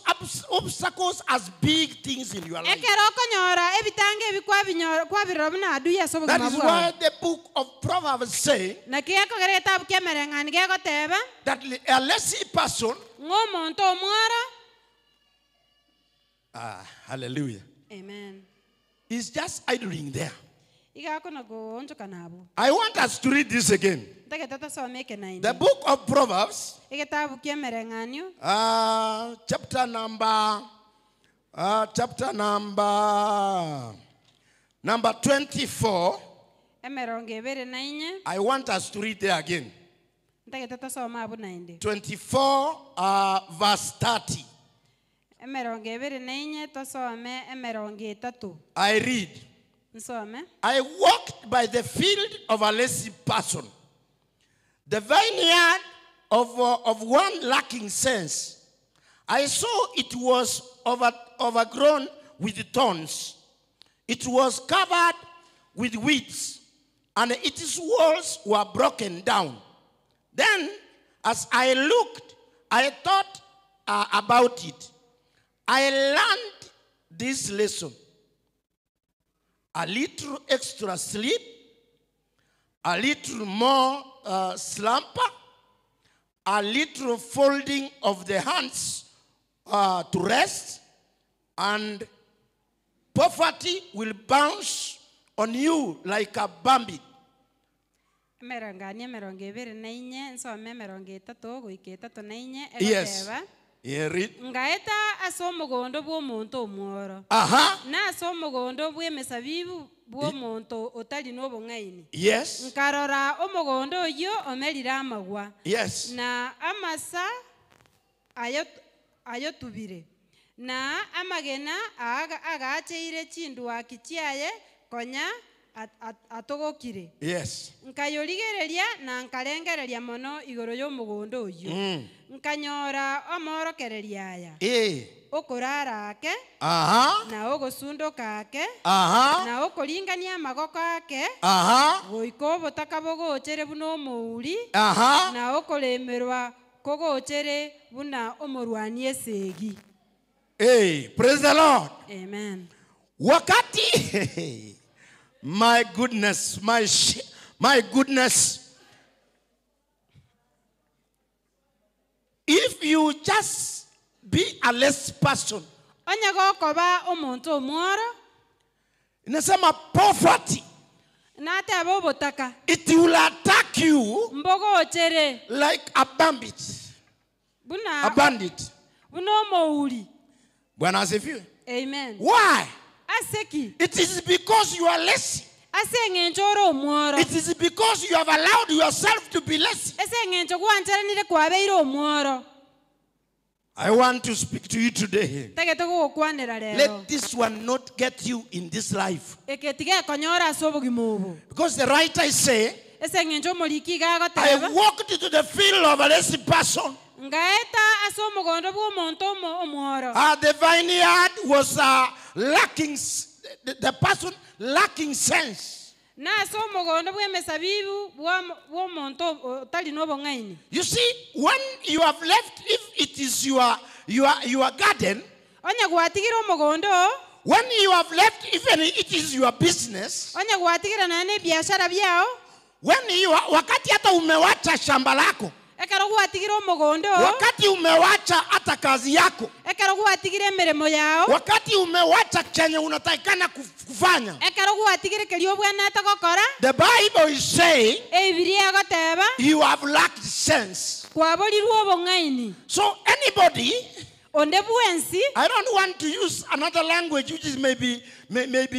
obstacles as big things in your life. Ekero okonyora ebitango ebi kwabinyora kwabirora buna adui ase That obogima is bwago. why the book of Proverbs say Naki gekogera egetabu kia emereng'ani gegoteba that a lazy person, ng'a omonto omworo hallelujah, amen is just idling there. iga akona goonchoka nabo. I want us to read this again. Ntagete tosome eke naende. The book of Proverbs, Egetabu kia emereng'anio chapter number, number 24. emerongo ebere na inye I want us to read there again. ntagete tosome abwo naende. 24, verse 30. Emerongo ebere na inye tosome emerongo etato. I read. Nsome. I walked by the field of a lazy person, the vineyard of one lacking sense. I saw it was overgrown with thorns. It was covered with weeds, and its walls were broken down. Then, as I looked, I thought about it. I learned this lesson. A little extra sleep, a little more slumber, a little folding of the hands to rest, and poverty will bounce on you like a Bambi. Emerongania emerongo ebere na inye nsome emerongo etato goika etato na inye Yes. egoteba Yeah, read. ngaeta ase omogondo bwa omonto omworo Aha. na ase omogondo bwa emesabibu bwa omonto otari na obong'aini. Yes. Nkarora omogondo oyio omerire amagwa. Yes. Na amasa ayo ayotubire. Na amagena agacheire chindwaki chiaye konya atogokire. Yes. Nkayorigereria na nkarengereria mono igoro y'omogondo oyio. Nkanyora omorokereria aya. Okorara ake. Na ogosundoka ake. Na okoringania amagoko ake. Goika obotaka bogochere buna omouri. Na okoremerwa kogochere buna omorwani esegi. Hey, praise the Lord. Amen. Wakati my goodness, my goodness. If you just be a less person, Onye gokoba omonto omworo, inasema poverty, nateba obotaka, it will attack you mbogochere like a bandit. Buna A bandit. Buna omouri. Bwana asifiwe. Amen. Why? Aseki. It is because you are lazy. Ase eng'encho ore omworo. It is because you have allowed yourself to be lazy. Ase eng'encho gwancheranire kwabeire omworo. I want to speak to you today. Tagete gogokwanera rero. Let this one not get you in this life. Eke tiga ekonyora ase obogima obo. Because the writer is saying, Ase eng'encho omoriki iga I agoteba, walked to the field of a lazy person. Ngaeta ase omogondo bwa omonto omworo. The vineyard was lacking, the person lacking sense. Na ase omogondo bwa emesabibu bwa omonto otari n'obong'aini. You see, when you have left, if it is your garden, Onye gwatigire omogondo, when you have left, even it is your business, onye gwatigire naye ne biashara biao, when you are, wakati hata umewacha shamba lako, ekero gwatigire omogondo, wakati umewacha hata kazi yako, ekero gwatigire emirimo yao, wakati umewacha chenye unatakikana kufanya, ekero gwatigire keria obwenerete gokora, the Bible is saying Ebibilia egoteba, you have lacked sense. kwaborirwe obong'aini. So anybody, onde bwensi, I don't want to use another language which is maybe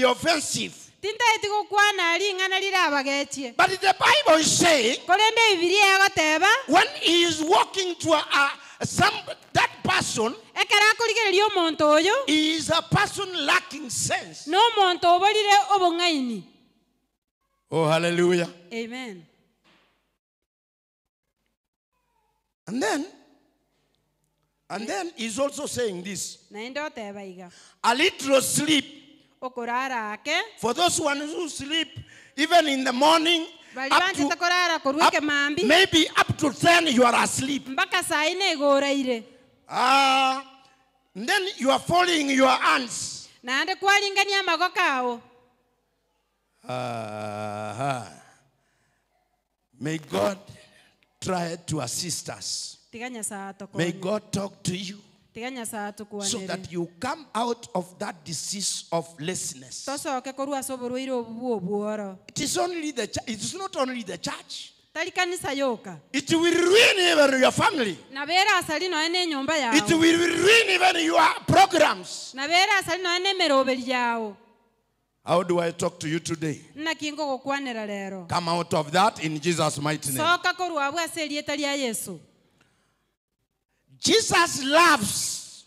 offensive. Tintaeti gokwana ring'ana rirabagechie. But the Bible is saying, Korende Ebibilia egoteba, when he is walking to that person, ekero akorigereria omonto oyo, he is a person lacking sense. no omonto oborire obong'aini. Oh, hallelujah. Amen. And then he's also saying this. Naende oteba iga. A little sleep. Okorara ake. For those ones who sleep even in the morning, Bari banchete korara korwa ekemambi. maybe up to 10 you are asleep. Mpaka saa ine igoraire. Then you are folding your hands. Naende kwaringania amagoko ao. May God try to assist us. Tiga Nyasaye atokonye. May God talk to you. Tiga Nyasaye atokonye. So that you come out of that disease of laziness. Tosoke korwa ase oborwaire obu bwa obworo. It is only the it is not only the church. Tari kanisa yoka. It will ruin even your family. Nabera asali noe ne nyomba yao. It will ruin even your programs. Nabera asali noe ne meroberi yao. How do I talk to you today? Naki ngogokwanera rero. Come out of that in Jesus' mighty name. Soka korwa abwo ase erieta ria Yesu. Jesus loves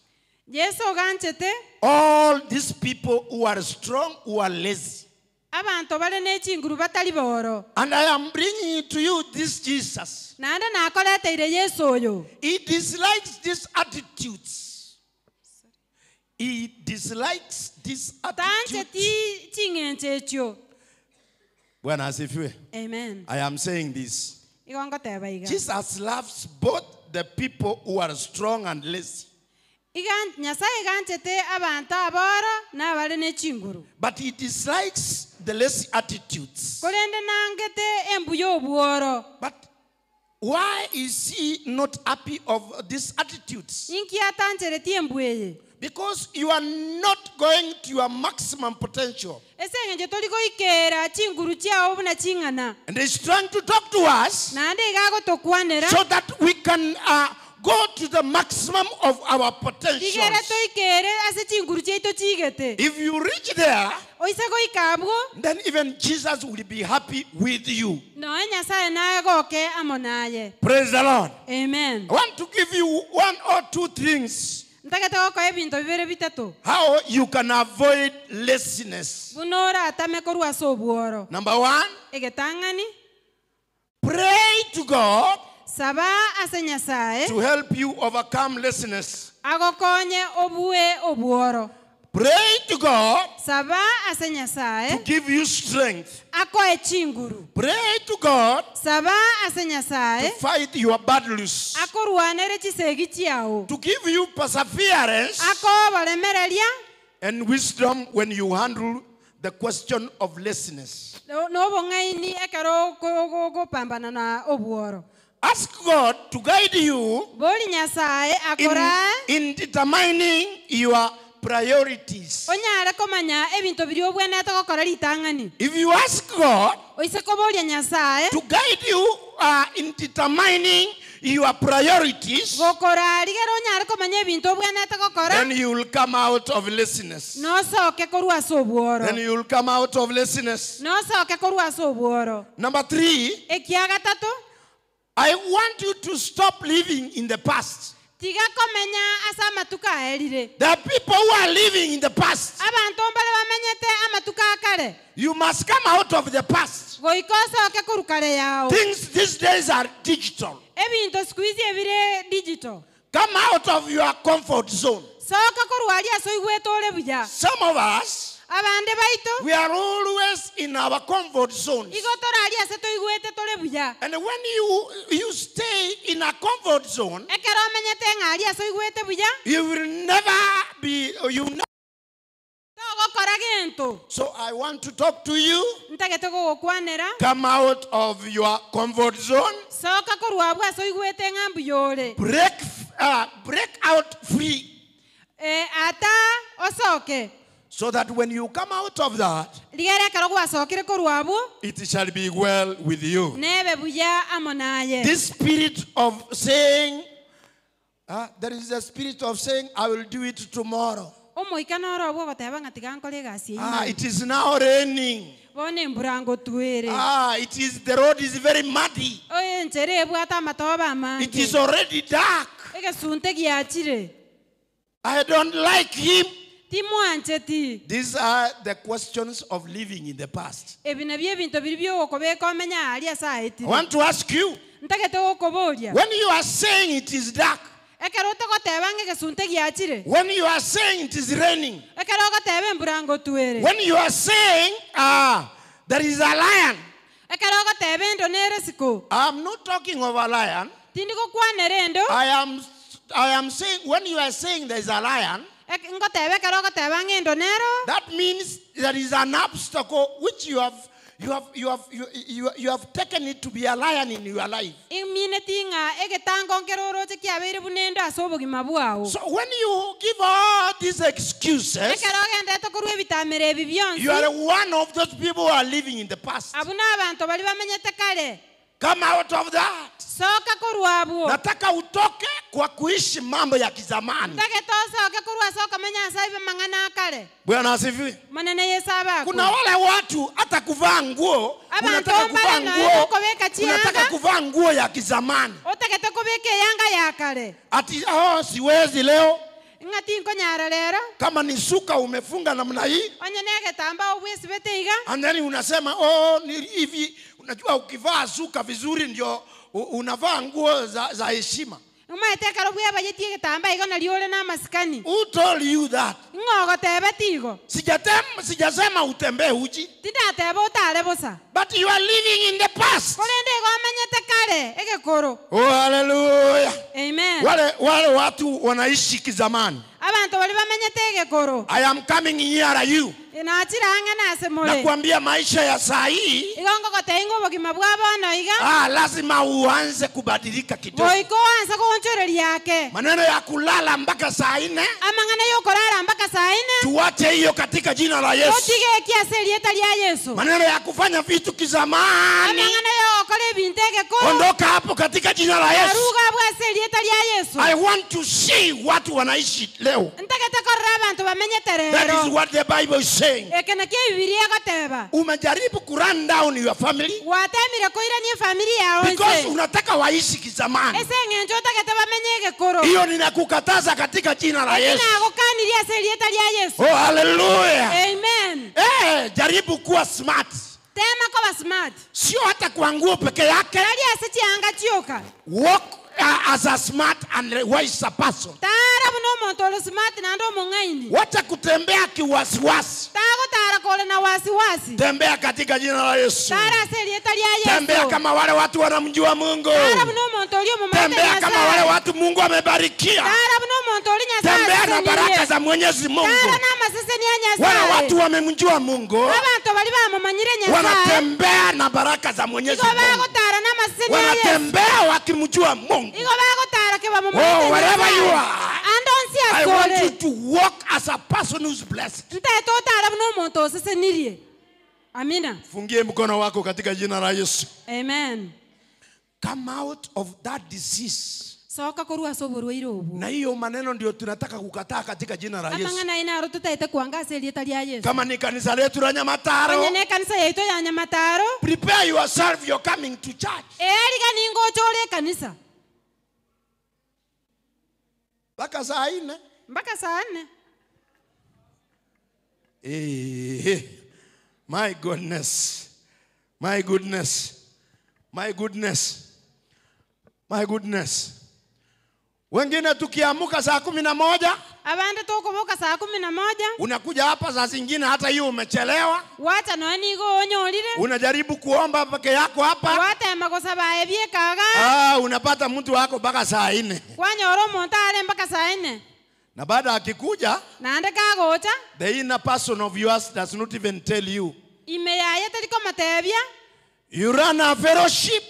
Yesu oganchete all these people who are strong, who are lazy. Abanto bare ne chinguru batari boro. And I am bringing to you this Jesus. Naende nakoreteire Yesu oyo. He dislikes these attitudes. He dislikes these attitudes. Tancheti ching'encho echio. Bwana asifiwe. Amen. I am saying this. Igo ngoteba iga. Jesus loves both the people who are strong and lazy. Iga Nyasaye ganchete abanto aboro na abare ne chinguru. But he dislikes the lazy attitudes. Korende nangete embuya obworo. But why is he not happy of these attitudes? Inki atanchereti embuye? Because you are not going to your maximum potential. Ese ng'encho tori goikera chinguru chiao buna ching'ana. And he's trying to talk to us Naende iga agotokwanera. so that we can go to the maximum of our potentials. Rigere toikere ase chinguru chiaito chigete. If you reach there, Oise goika abwo, then even Jesus will be happy with you. noe Nyasaye nagoke amo naye. Praise the Lord. Amen. I want to give you one or two things. Ntagete gokoa ebinto bibere bitato. How you can avoid laziness. Buna oratame korwa ase obworo. Number one, Egetang'ani. Pray to God Saba ase Nyasaye. to help you overcome laziness. Agokonye obue obworo. Pray to God Saba ase Nyasaye. to give you strength. Akoe chinguru. Pray to God Saba ase Nyasaye. to fight your battles. Akorwanere chisegi chiao. To give you perseverance Akobaremereria and wisdom when you handle the question of laziness. Nobong'aini ekero ogopambana na obworo. Ask God to guide you Bori Nyasaye akorae in determining your priorities. Onyare komanya ebinto biria obwenerete gokora ritang'ani. If you ask God Oise koboria Nyasaye to guide you in determining your priorities, gokora rigera onyare komanya ebinto obwenerete gokora, then you will come out of laziness. nosoke korwa ase obworo. Then you will come out of laziness. Nosoke korwa ase obworo. Number three, Ekia gatato, I want you to stop living in the past. tiga komenya ase amatuko aerire. There are people who are living in the past. Abanto mbare bamenyete amatuko akare. You must come out of the past. Goika osoke korwa kare yao. Things these days are digital. Ebinto siku hizi ebire digital. Come out of your comfort zone. Soka korwa aria ase oigwete ore buya. Some of us, Abande baito, we are always in our comfort zones. igo torari ase toigwete tore buya. And when you stay in a comfort zone, Ekero omenyete ng'a aria ase oigwete buya, you will never be, you know. togokora gento. So I want to talk to you. Ntagete gogokwanera. Come out of your comfort zone. Soka korwa abwo ase oigwete ng'a mbuya ore. Break out free. Ata osoke. So that when you come out of that, Rigere ekero gwasokire korwa abwo, it shall be well with you. nebe buya amo naye. This spirit of saying, there is a spirit of saying, I will do it tomorrow. Omoika noro obwo ogoteba ng'a tiga nkore egasi eyio. It is now raining. Bono embura ngotwere. It is, the road is very muddy. Oye, enchera ebwate amatobe amange. It is already dark. Egesunte giachire. I don't like him. Timwancheti. These are the questions of living in the past. Ebi nabio ebinto biri byogokobeka omenya aria ase aetire. I want to ask you, Ntagete gokoboria. when you are saying it is dark, Ekero otogoteba ng'a egesunte giachire. when you are saying it is raining, Ekero ogoteba embura ngotwere. when you are saying there is a lion, Ekero ogoteba endo nere siko. I am not talking of a lion. Tindi gokwanera endo. I am saying, when you are saying there is a lion, Ngoteba ekero ogoteba ng'a endo nero. that means there is an obstacle which you have taken it to be a lion in your life. Imineti ng'a egetango nkero oroche kiabeire buna endo ase obogima bwao. So when you give all these excuses, Ekero ogendete korwa ebitamero ebi bionsi, you are one of those people who are living in the past. Abwo na abanto bari bamenyete kare. Come out of that. Soka korwa abwo. Nataka utoke kwa kuishi mambo ya kizamani. Ntagete osoke korwa ase okomenya ase aibe mang'ana akare. Bwana asifiwe. Manene Yesu abakwe. Kuna wale watu hata kuvaa nguo, Abantu unataka mbare kuvaa na nguo, kubeka chianga. unataka kuvaa nguo ya kizamani. Otagete kubeka eyanga ya kare. Ati oh, siwezi leo. Ng'ati nkonyara lero. Kama ni suka umefunga namna hii. Onye negetamba obwesibete iga. And then unasema oh, ni hivi. Unajua ukivaa suka vizuri ndio unavaa nguo za heshima. Umaete ekero bwebayetie egetamba igo nario ore na amasikani. Who told you that? Ng'ogoteba tigo. Sijasema utembee uchi. Tindateba otare bosa. But you are living in the past. Korende igo omanyete kare egekoro. Oh, hallelujah. Amen. Wale watu wanaishi kizamani. Abantu bari bamenyete egekoro. I am coming here you. Nachira ang'e nase more. Nakwambia maisha ya saa hii, Igo ngogoteba ng'a obogima bwa bono iga. Lazima uanze kubadilika kidogo. Goika oanse goonchoreria yake. Maneno ya kulala mpaka saa 4. Amang'ana yokorara mpaka saa 4. Tuache hiyo katika jina la Yesu. Otige eki ase erieta ria Yesu. Maneno ya kufanya vitu kizamani. Amang'ana yogokora gokora ebinto egekoro Ondoka hapo katika jina la Yesu. aruga abwase erieta ria Yesu. I want to see watu wanaishi leo. Ntagete korora abantu bamenyete That is rero. what the Bible is saying. Eke nakio Bibilia egoteba. Umejaribu ku run down your family Gwatemire koirania efamiri yawe because nse. unataka waishi kizamani. Ase eng'encho otagete bamenye egekoro. Hiyo ninakukataza katika jina la Yesu. Nagokanirie ase erieta ria Yesu. Oh, haleluya. Amen. Eh, jaribu kuwa smart, Tema koba smart. sio hata kwa nguo peke yake. Tari ase chianga chioka. Walk as a smart and wise person. Tara buna omonto ore smart naende omong'aini. Wacha kutembea kiwasiwasi, Tagotara kore na wasiwasi. tembea katika jina la Yesu. Tara ase erieta ria Tembea Yesu. kama wale watu wanamjua Mungu. Tara buna omonto oria omomanyete Tembea kama wale Nyasaye. watu Mungu amebarikia. Tara buna omonto oria Nyasaye Tembea na baraka asesenirie. za Mwenyezi Mungu. Tara n'amaseseni ya Wale watu Nyasaye. wamemjua Mungu Abantu bari bamumanyire Nyasaye. wanatembea na baraka za Mwenyezi Igo Mungu, bagotara n'amaseseni ya Yesu. wanatembea wakimjua Mungu. Igo bagotara ke bamumanyete Oh, wherever you Nyasaye. are, Ando nsi I want asore. you to walk as a person who's blessed. Ntaete otara buna omonto osesenirie. Amina. Fungie mkono wako katika jina la Yesu. Amen. Come out of that disease. Soka korwa ase oborwaire obwo. Na hiyo maneno ndio tunataka kukataa katika jina la Yesu. Amang'ana aye naro tutaete kwanga ase erieta ria Yesu. Kama ni kanisa letu la Nyamataro, Onye na ekanisa yaito ya Nyamataro, prepare yourself, you're coming to church. eriga ningocha ore ekanisa Mpaka saa nne. mpaka saa nne. Eh, my goodness. My goodness. My goodness. My goodness. Wengine tukiamuka saa 11 Abande tukubuka saa 11 unakuja hapa saa zingine hata hiyo umechelewa, wacha noe nigo onyorire unajaribu kuomba peke yako hapa. watema gosaba ebiekaga Ah, unapata mtu wako mpaka saa nne kwanyora omonto are mpaka saa nne na baada akikuja, naende kagocha the inner person of yours does not even tell you. ime yaye teri komotebia You run a fellowship,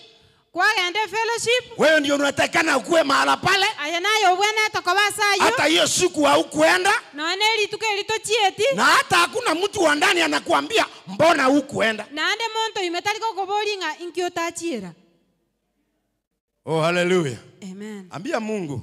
kwagenda efellowship wewe ndio unatakana ukuwe mahala pale. aya naye obwenete koba ase aywo Hata hiyo siku haukuenda, noe na erituko eri tochieti na hata hakuna mtu wa ndani anakuambia mbona hukuenda. naende monto ime tari gokobori ng'a inki otachiera. Oh, haleluya! Amen. Ambia Mungu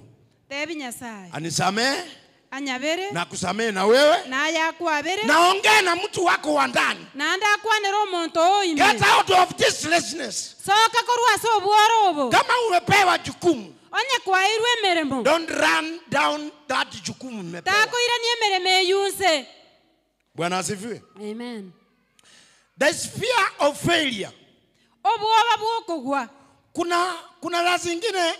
Tebi Nyasaye anisamehe anyabere na kusamehe na wewe, naye akwabere naongee na mtu wako wa ndani. naende akwanere omonto oime. Get out of this laziness. Soka korwa ase obworo obo. Kama umepewa jukumu, Onye kwairwe emeremo don't run down that jukumu umepewa. takoirania emeremo eyunse. Bwana asifiwe. Amen. There's fear of failure. Obwoba bwokogwa Kuna la zingine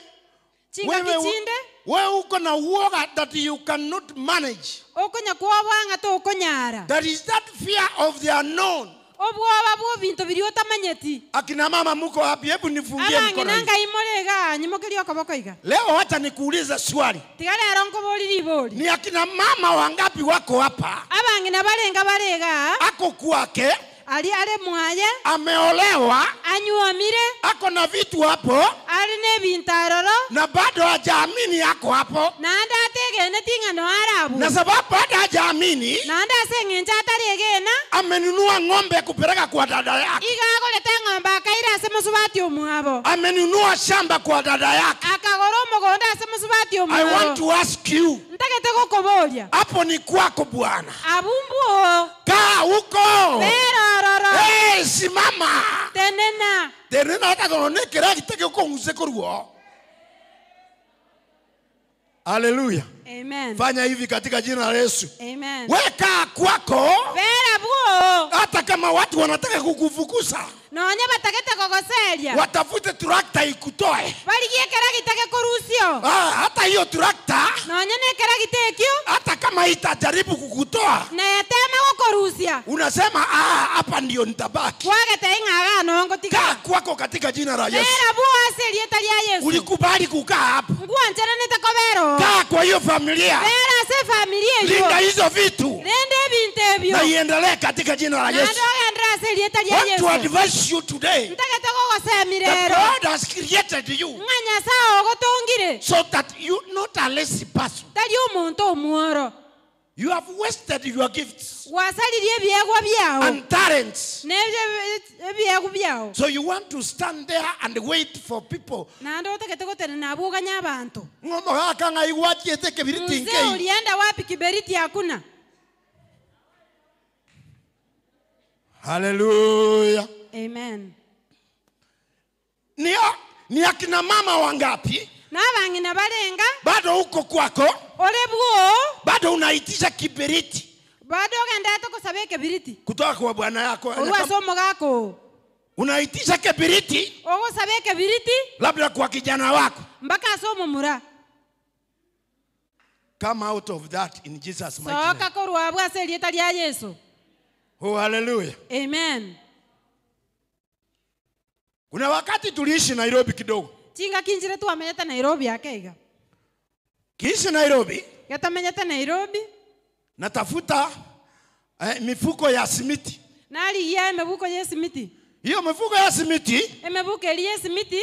chingaki chinde wewe uko na uoga that you cannot manage. okonya kwobwang'a tokonyara. There is that fear of the unknown. Obwoba bwo binto biria otamanyeti. Akina mama muko wapi? Hebu nifungie Abang'ina mkono. hivi. ngai more iga nyimokeria okoboko iga. Leo wacha nikuulize swali. Tiga rero nkoborire ibori. Ni akina mama wangapi wako hapa? Abang'ina barenga bare iga Ako kwake, ari are mwaye ameolewa, anywomire ako na vitu hapo ari na ebinto aroro na bado hajaamini ako hapo. naende ategeneti ng'a no arabwo Na sababu bado hajaamini, naende ase eng'encho atari egena amenunua ng'ombe kupeleka kwa dada yake, iga agorete eng'ombe akaira ase mosubati omwabo amenunua shamba kwa dada yake. akagora omogondo ase mosubati I want omwabo. to ask you, Ntagete gokoboria hapo ni kwako Bwana, abumbuo kaa huko. bera ororo Hey, simama tenena tenena hata konekera giteke ukonguse koruo. Haleluya! Amen. Fanya hivi katika jina la Yesu. Amen. Weka kwako, Bera buo hata kama watu wanataka kukufukuza, nonya batagete kogoseria watafute trakta ikutoe. barigie ekeragita gekorusio Ah, hata hiyo trakta, nonya na ekeragita ekio hata kama itajaribu kukutoa, netema gokorusia unasema ah, hapa ndio nitabaki. kwagete ing'aga nongotiga. Kaa kwako katika jina la Yesu. Bera buo ase erieta ria Yesu. Ulikubali kukaa hapo, Ngwancheranete kobera oo. kaa kwa hiyo familia, Bera ase efamiri linda eyo hizo vitu rende ebinto ebio na iendelee katika jina la naende Yesu. ogendera ase erieta ria Want to Yesu. advise you today Ntagete gogosemia that rero God has created you ng'a Nyasaye ogotongire so that you not a lazy person. tari omonto omworo. You have wasted your gifts Gwasaririe ebiegwa biao. and talents. Na ebiegwa biao. So you want to stand there and wait for people. Naende otagete gotenena abwo oganye abanto. Ng'omogaka ng'ai gwachiete ekebiriti Mzee nkei. ulienda wapi kiberiti hakuna? Haleluya. Amen. Ni, ni akina mama wangapi N'abang'ina barenga bado huko kwako ore bwo bado unaitisha kibiriti bado ogendete gosaba ekebiriti kutoka kwa bwana yako. orwa ase omogaka oo Unaitisha kibiriti ogosaba ekebiriti labda kwa kijana wako. mpaka ase omomura Come out of that in Jesus mighty name. soka korwa abwo ase erieta ria Yesu. Oh, hallelujah. Amen. Kuna wakati tuliishi Nairobi kidogo. Chinga kinjire twamenyete Nairobi akeiga. Kiishi Nairobi Getamenyete Nairobi natafuta mifuko ya simiti. narigia emebuko ya esimiti. Hiyo mifuko ya simiti Emebuko eri ya esimiti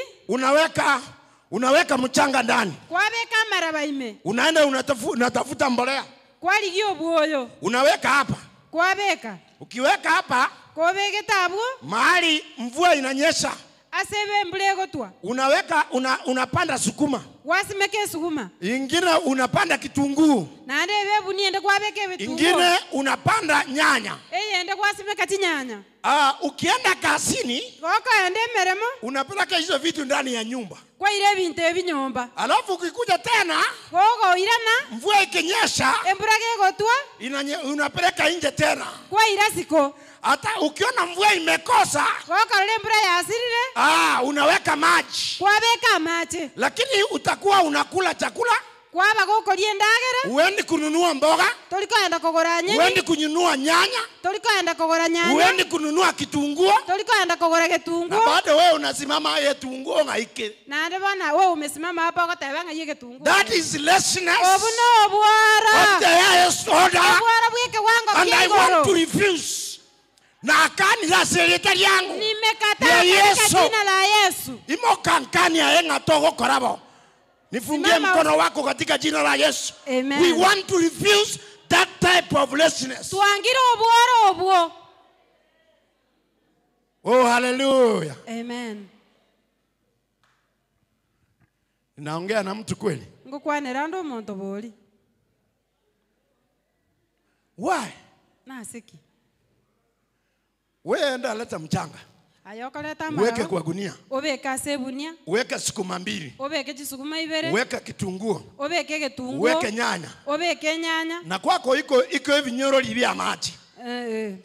unaweka mchanga ndani. kwabeka amaraba ime Unaenda unatafuta mbolea. kwarigia obwoyo Unaweka hapa. kwabeka Ukiweka hapa kobegete abwo mahali mvua inanyesha ase ebe embura egotwa unaweka unapanda sukuma. gwasimeka esuguma Ingine unapanda kitunguu. naende ebe ebuni ende kwabeka ebitunguo Ingine unapanda nyanya. eyende gwasimeka chinyanya Ukienda kazini gokoenda emeremo unapeleka hizo vitu ndani ya nyumba. kwaira ebinto ebinyomba Alafu ukikuja tena gogoirana mvua ikinyesha embura gegotwa unapeleka nje tena. kwaira siko Hata ukiona mvua imekosa gokorora embura yasirire unaweka maji. kwabeka amache Lakini utakuwa unakula chakula, kwaba gokoria endagera uendi kununua mboga, torikoenda kogora nyeni uendi kununua nyanya, torikoenda kogora nyanya uendi kununua kitunguo, torikoenda kogora na getunguo bado wewe unasimama ye tunguo ng'aike. naende bona we umesimama hapa ogoteba ng'ai egetunguo That is laziness obu na obwora of the highest order, obwora bwa ekewango and kia I want igoro to refuse. Na akani la serita yangu nimekataa ya katika Yesu. jina la Yesu. Imokankani aenga togo korabo. Nifungie Simama. mkono wako katika jina la Yesu. Amen. We want to refuse that type of laziness. Twangire obworo obwo. Oh, hallelujah. Amen. Naongea na mtu kweli? Ngokwanera ndo omonto bori. Why? Nasiki. Wewe enda leta mchanga. Ayo okoreta Uweke amaraba. kwa gunia. Obeke ase ebunia. Uweke sukuma mbili. Obeke chisukuma ibere. Uweke kitunguo. Obeke egetunguo. Uweke nyanya. Obeke enyanya. Na kwako iko ebinyoro vya maji. Eh.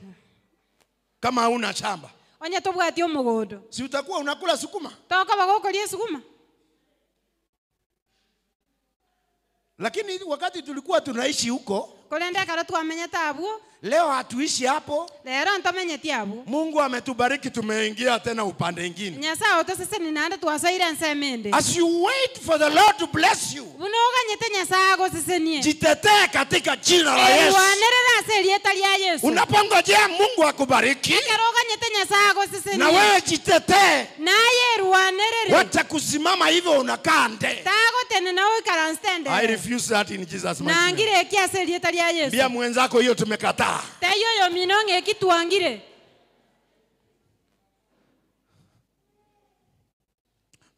Kama huna shamba. Onye tobwati omogondo. Si utakuwa unakula sukuma? Tokoba gokoria esukuma. Lakini wakati tulikuwa tunaishi huko, Korende ekero twamenyete abwo, leo hatuishi hapo. rero ntomenyeti abwo. Mungu ametubariki tumeingia tena upande ingine. Nyasaye otoseseni naende twasoire ensemo ende. As you wait for the Lord to bless you, Buna oganyete Nyasaye agosesenie. jitetee katika jina la Yesu. Erwanerere ase erieta ria Yesu. Unapongojea Mungu akubariki, Ekero oganyete Nyasaye na agosesenie. wewe jitetee. Naye erwanerere. Wacha kusimama hivyo unakaa nde. Tagotenena oikaranse I endere. refuse that in Jesus mighty name. Nangire eki ase erieta ria Yesu. Mbia mwenzako hiyo tumekataa. Teiyo yomino ng'eki twangire.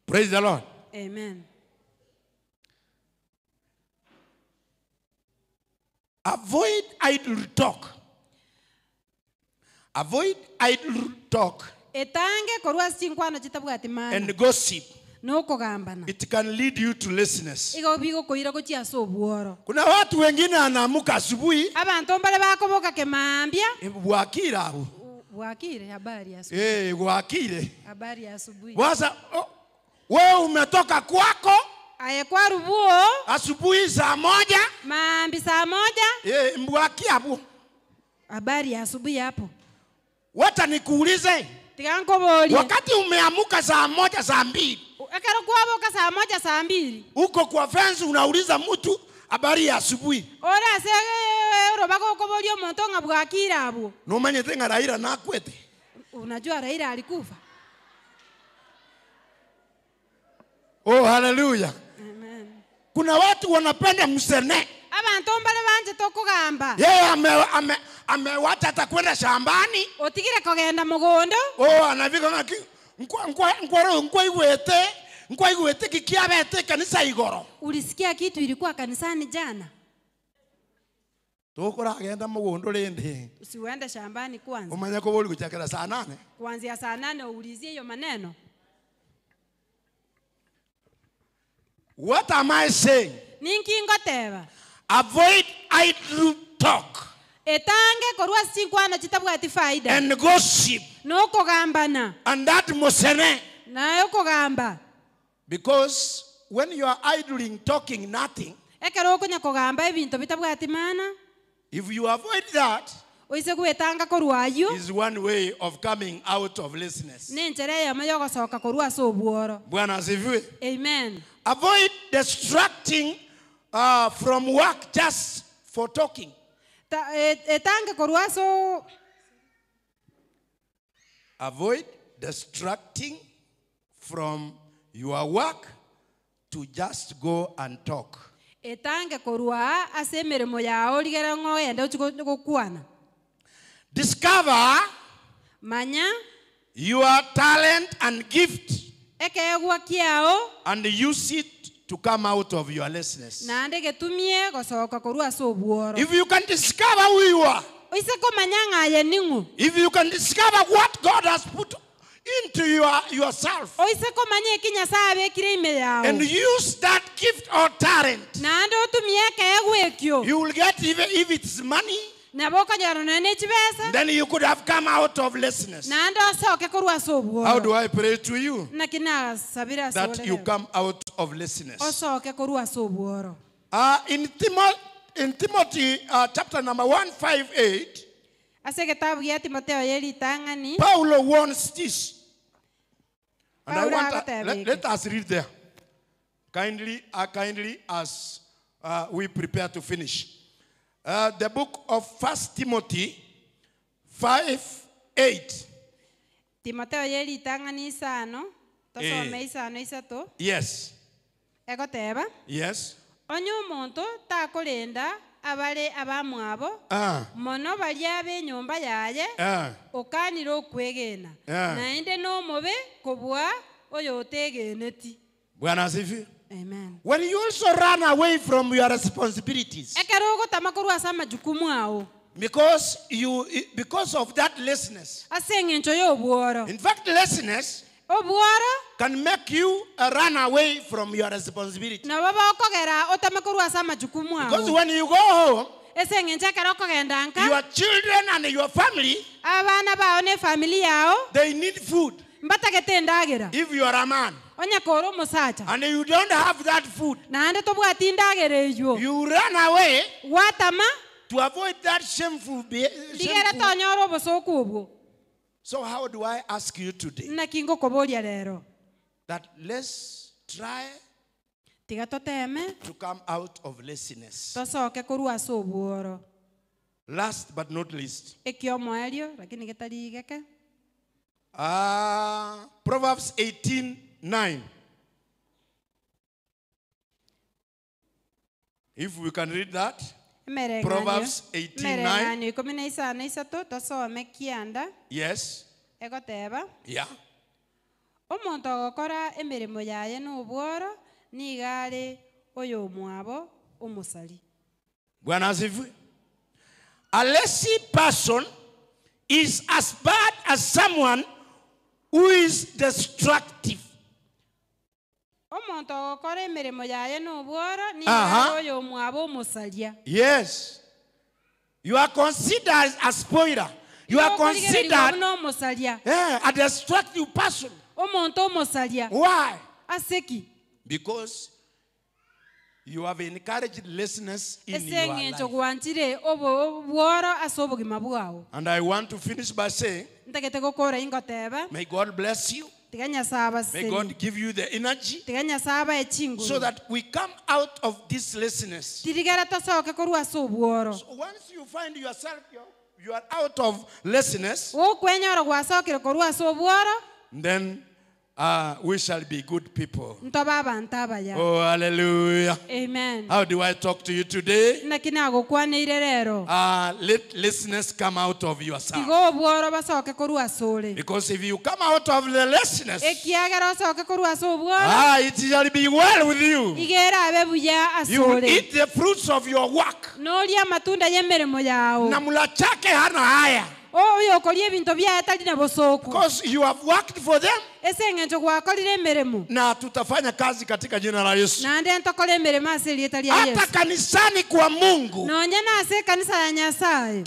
Praise the Lord. Amen. Avoid idle talk. Avoid idle talk Etange korwa ase chinkwano chitabwati maana. and gossip. Nokogambana. It can lead you to laziness. Igo bigokoira gochia ase obworo. Kuna watu wengine anaamuka asubuhi Abanto mbare bakoboka kemambia. bwakire aho. Bwakire habari ya asubuhi. Bwakire. Habari ya asubuhi. Sasa wewe umetoka kwako Aye kwarubuo asubuhi saa moja maambi saa moja. Mbwaki hapo. Habari ya asubuhi hapo. Wacha nikuulize. Tiga nkoborie. Wakati umeamuka saa moja saa mbili Ekero kwaboka saa moja saa mbili uko kwa fence unauliza mtu habari ya asubuhi. Ora ase oroba gokoboria omonto ng'a bwakire abwo. Nomanyete ng'a Raila nakwete. Unajua Raila alikufa. Oh, hallelujah. Amen. Kuna watu wanapenda msene. Abanto mbare banchete okogamba. Yeye amewacha ame, hata kwenda shambani. Otigire kogenda mogondo. Oh, anafika ng'aki nkwaigwete nkwaigwete kikiabete kanisa igoro. Ulisikia kitu ilikuwa kanisani jana. Tokoragenda mogondo rende. Usiuende shambani kwanza. Omanye kobori gochakera saa nane. Kuanzia saa nane uulizie hiyo maneno. What am I saying? Ninki ngoteba? Avoid idle talk Etange korwa chinkwano chitabwati faida. and gossip Nokogambana. and that mosene. Nayo kogamba. Because when you are idling, talking nothing, Ekero okonya kogamba ebinto bitabwati maana. if you avoid that, Oise gwetanga korwa aywo. is one way of coming out of laziness. Nenchera eyemo yogosoka korwa ase obworo. Bwana asifiwe. Amen. Avoid distracting from work just for talking. Etange korwa ase Avoid distracting from your work to just go and talk. Etange korwa ase emeremo yao rigera ng'ogende ochi gokwana. Discover Manya your talent and gift ekegwa kiao and use it to come out of your laziness. naende getumie gosoka korwa ase obworo. If you can discover who you are, Oise komanya ng'aye ning'o. if you can discover what God has put into yourself Oise komanya eki Nyasaye abekire ime yao. and use that gift or talent, Naende otumie ekegwa ekio. you will get, even if it's money, Nabo okonyora nonya ne chibesa. then you could have come out of laziness. Naende osoke korwa ase obworo. How do I pray to you? Naki nasabire ase That you orereo. come out of laziness. Osoke korwa ase obworo. In Timothy chapter number 158, Ase getabu gia Timotheo ye ritang'ani. Paulo warns this. And I Paulo want agoteba let us read there. Kindly, kindly as we prepare to finish. The book of 1 Timothy 5:8. Timotheo ye ritang'ani isano. Tosome isano isato. Yes. Egoteba. Yes. Onye omonto takorenda abare abamwabo. Mono baria b'enyomba yaye. Okanire okwegena. Naende n'omobe kobua oyo otegeneti. Bwana asifiwe. Amen. When you also run away from your responsibilities, Ekero ogotama korwa ase amajukumu ao. because of that laziness. Ase eng'encho y'obworo. In fact, laziness Obworo can make you run away from your responsibility. nabo bokogera otame korwa ase amajukumu ao. Because when you go home, Ase eng'encho ekero okogenda nka, your children and your family, abana bao ne family yao, they need food. mbatagete endagera. If you are a man Onye kore omosacha. and you don't have that food, Naende tobwati endagera eywo. you run away Gwatama to avoid that shameful rigere shameful. tonyora obosoku obwo. So how do I ask you today Naki ngokoboria rero. that let's try Tiga toteme to come out of laziness. tosoke korwa ase obworo. Last but not least, Ekio omoerio lakini getari geke. Proverbs 18:9. If we can read that. Proverbs 18:9. Emereng'anio ikumi na isano isato tosome kianda. Yes. Egoteba. Yeah. Omonto ogokora emeremo yaye n'obworo niga are oyomwabo omosari. Bwana asifiwe. A lazy person is as bad as someone who is destructive. Omonto ogokora emeremo yaye n'obworo niga Aha. are oyomwabo omosaria. Yes. You are considered a spoiler. You are Okorigereria considered buna omosaria. a destructive person. Omonto omosaria. Why? Aseki. Because you have encouraged laziness in Ase your eng'encho life. gwanchire obworo ase obogima bwao. And I want to finish by saying, Ntagete gokora ingoteba. may God bless you. Tiga Nyasaye May abasesenie. God give you the energy Tiga Nyasaye abae chinguru. so that we come out of this laziness. Tirigera tosoke korwa ase obworo. So once you find yourself, you are out of laziness, Okwenyora gwasokire korwa ase obworo, then We shall be good people. Ntoba abantu abaya. Oh, hallelujah. Amen. How do I talk to you today? Naki nagokwaneire rero. Let laziness come out of yourself. Tiga obworo basoke korwa ase ore. Because if you come out of the laziness, Ekiagera osoke korwa ase obworo. It shall be well with you. Igera abe buya ase You will ore. eat the fruits of your work. Noria amatunda y'emeremo yao. Na mulachake hana haya. Oyo okoria ebinto byaye tari na bosoku. Because you have worked for them. Ese eng'encho gwakorire emeremo. Na tutafanya kazi katika jina la Yesu. Nande ntokore emeremo ase erieta ria Hata Yesu. kanisani kwa Mungu. Nonye na ase kanisa ya Nyasaye.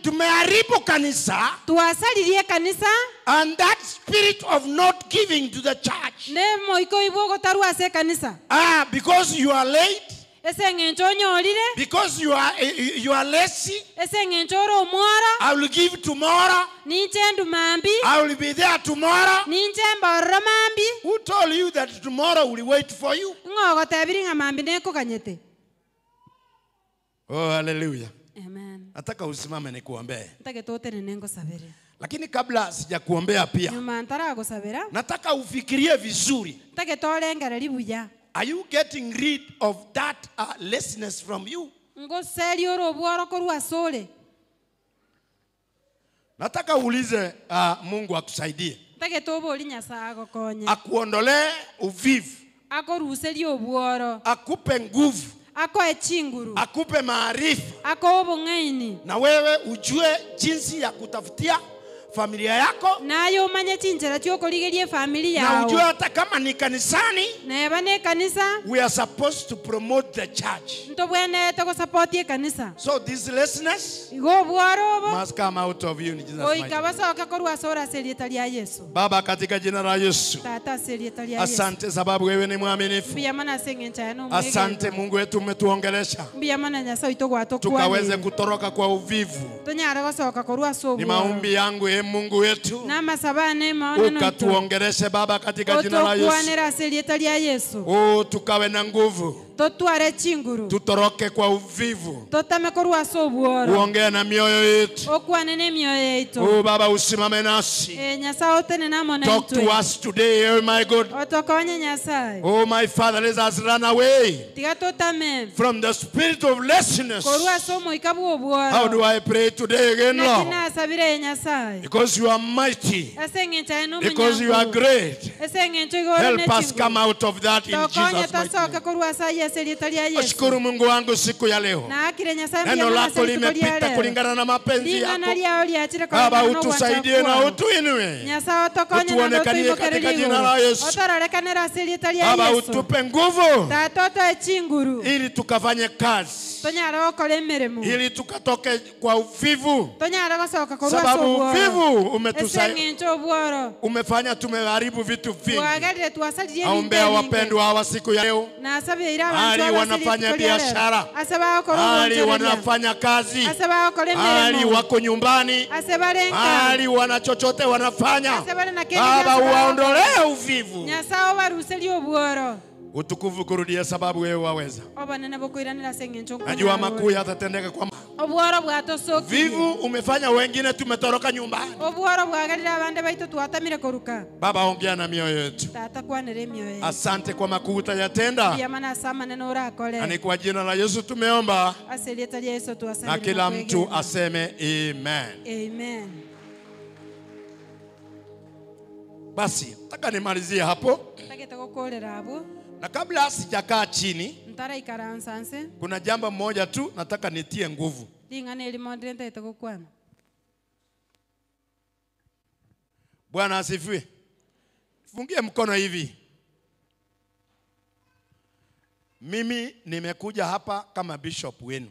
Tumeharibu kanisa. Twasaririe kanisa. And that spirit of not giving to the church. Ne moiko ibwo gotarwa ase kanisa. Because you are late. Ese eng'encho onyorire. Because you are lazy. Ese eng'encho ore omworo. I will give tomorrow. Ninche ndu mambi. I will be there tomorrow. Ninche mbororo mambi. Who told you that tomorrow will wait for you? Ng'ogotebiri ng'a mambi nekoganyete. Oh, hallelujah. Amen. Nataka usimame nikuombee. Ntake totere nengosabere. Lakini kabla sijakuombea pia, Nyuma ntaragosabera. nataka ufikirie vizuri. Ntake torengereri buya. Are you getting rid of that laziness from you? Ngoseri ore obworo korwa ase ore. Nataka uulize Mungu akusaidie. Ntake tobori Nyasaye agokonye. Akuondolee uvivu. Akoruserie obworo. Akupe nguvu. Akoe chinguru. Akupe maarifa. Akoe obong'aini. Na wewe ujue jinsi ya kutafutia familia yako. Nayo umanye chinjera chiokorigerie familia Na yao. ujue hata kama ni kanisani, Neba ne kanisa. we are supposed to promote the church. Ntobwenete gosupport kanisa. So this laziness Igo obworo obo must come out of you in Jesus' mighty goika name. basoke korwa ase ore ase erieta ria Yesu. Baba, katika jina la Yesu. Tata ase erieta ria Yesu. Asante sababu wewe ni mwaminifu. Mbuya mana ase eng'encho yaye na omwegeni. Asante Mungu wetu, umetuongelesha Mbuya mana Nyasaye oito tukaweze gwatokwanire. kutoroka kwa uvivu. Tonyare gosoka korwa ase Ni obworo. maombi yangu, e Mungu wetu, Na amasabane maono noito. ukatuongeleshe Baba katika jina la Yesu. Otokwanera ase erieta ria Yesu. Oh, tukawe na nguvu, Totware chinguru. tutoroke kwa uvivu. Totame korwa ase obworo. Uongee na mioyo yetu. Okwane na emioyo yaito. Oh Baba, usimame nasi. Nyasaye otene namo na Talk to intwe. us today, oh my God. Otokonye Nyasaye. Oh my Father, let us run away Tiga totame. from the spirit of laziness. Korwa ase omoika bwa obworo. How do I pray today again, Naki Lord? nasabire Nyasaye. Because you are mighty. Ase eng'encho yaye na Because you are omonyankuru. great. Ase eng'encho igo ore Help us ne come out of that in Tokonye Jesus' mighty tosoke name. korwa ase aye ase erieta ria Yesu. Nashukuru Mungu wangu siku ya leo. Na akire Nyasaye Neno mbuya mana lako ase rituko ria limepita rero. kulingana na mapenzi Ring'ana yako. riao riachire Baba, koreng'ana na ogwancha utusaidie na kwao. utuinue. Nyasaye otokonye na Utuonekanie otoimokererie katika jina igoro. la Yesu. Otororekanere ase erieta ria Baba, Yesu. utupe nguvu Tata otoe chinguru. ili tukafanye kazi, Tonyare gokora emeremo. ili tukatoke kwa uvivu, Tonyare gosoka korwa ase sababu obworo. uvivu Ase eng'encho obworo. umefanya tumeharibu vitu vingi. Bwagerire twasaririe ebinto Naombea ebinge. wapendwa hawa siku ya leo, Nasabeire abantu hali aba ase wanafanya rituko ria rero. biashara, Ase bagokora hali obwonchoreria. wanafanya kazi, Ase bagokora hali emeremo. wako nyumbani, Ase barenka. hali wana chochote wanafanya. Ase bare na kende Baba, gionsi bagokora. uwaondolee uvivu, Nyasaye obaruserie obworo. utukufu kurudie, sababu wewe waweza. Obonene bokoiranera ase eng'encho Najua nkonyara makuu ore. yatatendeka kwa Obworo bwatosokirie. vivu umefanya wengine tumetoroka nyumbani. Obworo bwagerire abande baito twatamire koruka. Baba, ongea na mioyo yetu. Tata kwanera emioyo yaito. Asante kwa makuu utayatenda, Mbuya mana ase amanene orakore. na ni kwa jina la Yesu tumeomba, Ase erieta ria Yesu na twasabire kila na mtu kwegena. aseme amen. Amen. Basi nataka nimalizie hapo, Ntagete gokorera abwo. na kabla sijakaa chini, Ntaraikaransa nse. kuna jambo moja tu nataka nitie nguvu. Ring'ana erimo ndire ntagete gokwana. Bwana asifiwe. Fungie mkono hivi. Mimi nimekuja hapa kama bishop wenu.